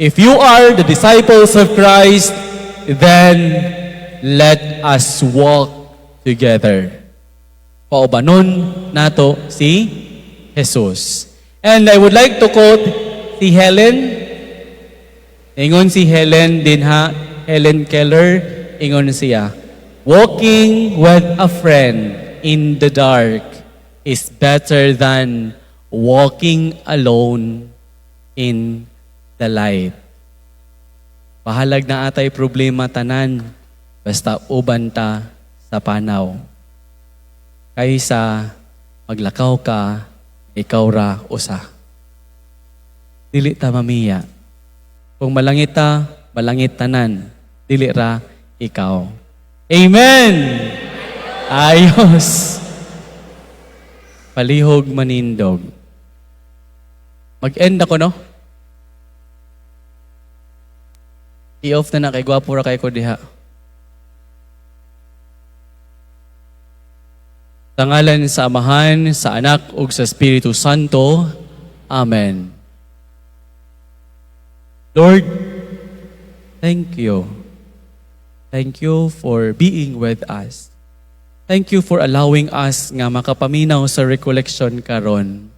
If you are the disciples of Christ, then let us walk together. Paubanon nato si Jesus. And I would like to quote si Helen. Ingon si Helen dinha, Helen Keller, ingon siya, "Walking with a friend in the dark is better than walking alone in the light." Bahalag naa tay problema tanan, basta uban ta sa panaw. Kaysa maglakaw ka, ikaw ra usa. Dili ta mamiya. Kung malangit ta, malangit tanan. Dili ra ikaw. Amen! Ayos! Palihog manindog. Mag-end ako, no? I-off na na kay gwapo ra kay ko diha. Sa ngalan sa Amahan, sa Anak ug sa Espiritu Santo. Amen. Lord, thank you. Thank you for being with us. Thank you for allowing us nga makapaminaw sa recollection karon.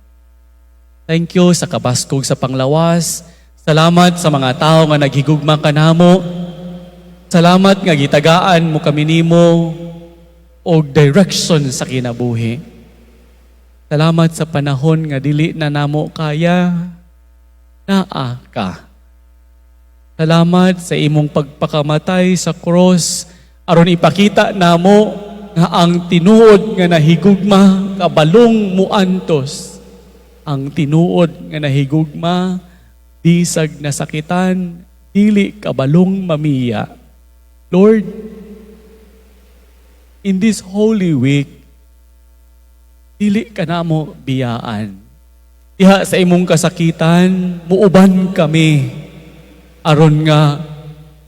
Thank you sa kabaskog sa panglawas. Salamat sa mga tao nga naghigugma kanamo. Salamat nga gitagaan mo kami nimo og direction sa kinabuhi. Salamat sa panahon nga dili na namo kaya, naa ka. Salamat sa imong pagpakamatay sa cross aron ipakita namo nga ang tinuod nga nahigugma kabalong muantos. Ang tinuod nga nahigugma bisag nasakitan, dili kabalong mamiya. Lord, in this Holy Week, dili ka namo biyaan. Diha sa imong kasakitan, muuban kami aron nga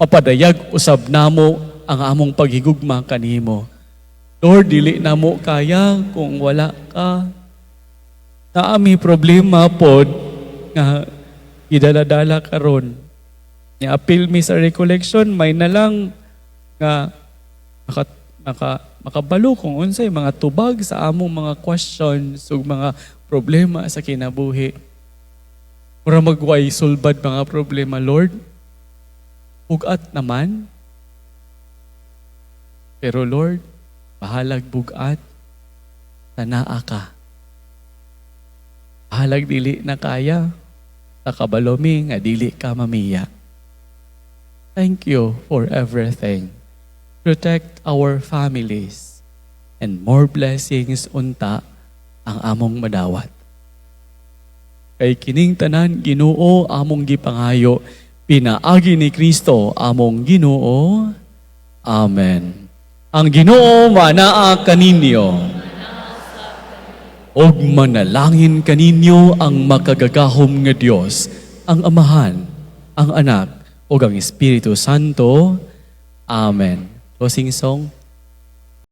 mapadayag usab namo ang among paghigugma kanimo. Lord, dili namo kaya kung wala ka. Naa mi problema pod nga gidala-dala karon. Ni-apil mi sa recollection, may na lang nga makabalo kung unsay mga tubag sa among mga questions ug mga problema sa kinabuhi. Mura magway sulbad mga problema, Lord. Hugat naman. Pero Lord, bahalag bug-at, tanaa ka. Bahalag dili na kaya, nakabalo mi nga dili ka mamiya. Thank you for everything. Protect our families and more blessings unta ang among madawat. Kay kining tanan, Ginoo, among gipangayo pinaagi ni Kristo among Ginoo. Amen. Ang Ginoo manaa kaninyo. Og manalangin kaninyo ang makagagahom nga Dios, ang Amahan, ang Anak, ug ang Espiritu Santo. Amen. Closing song.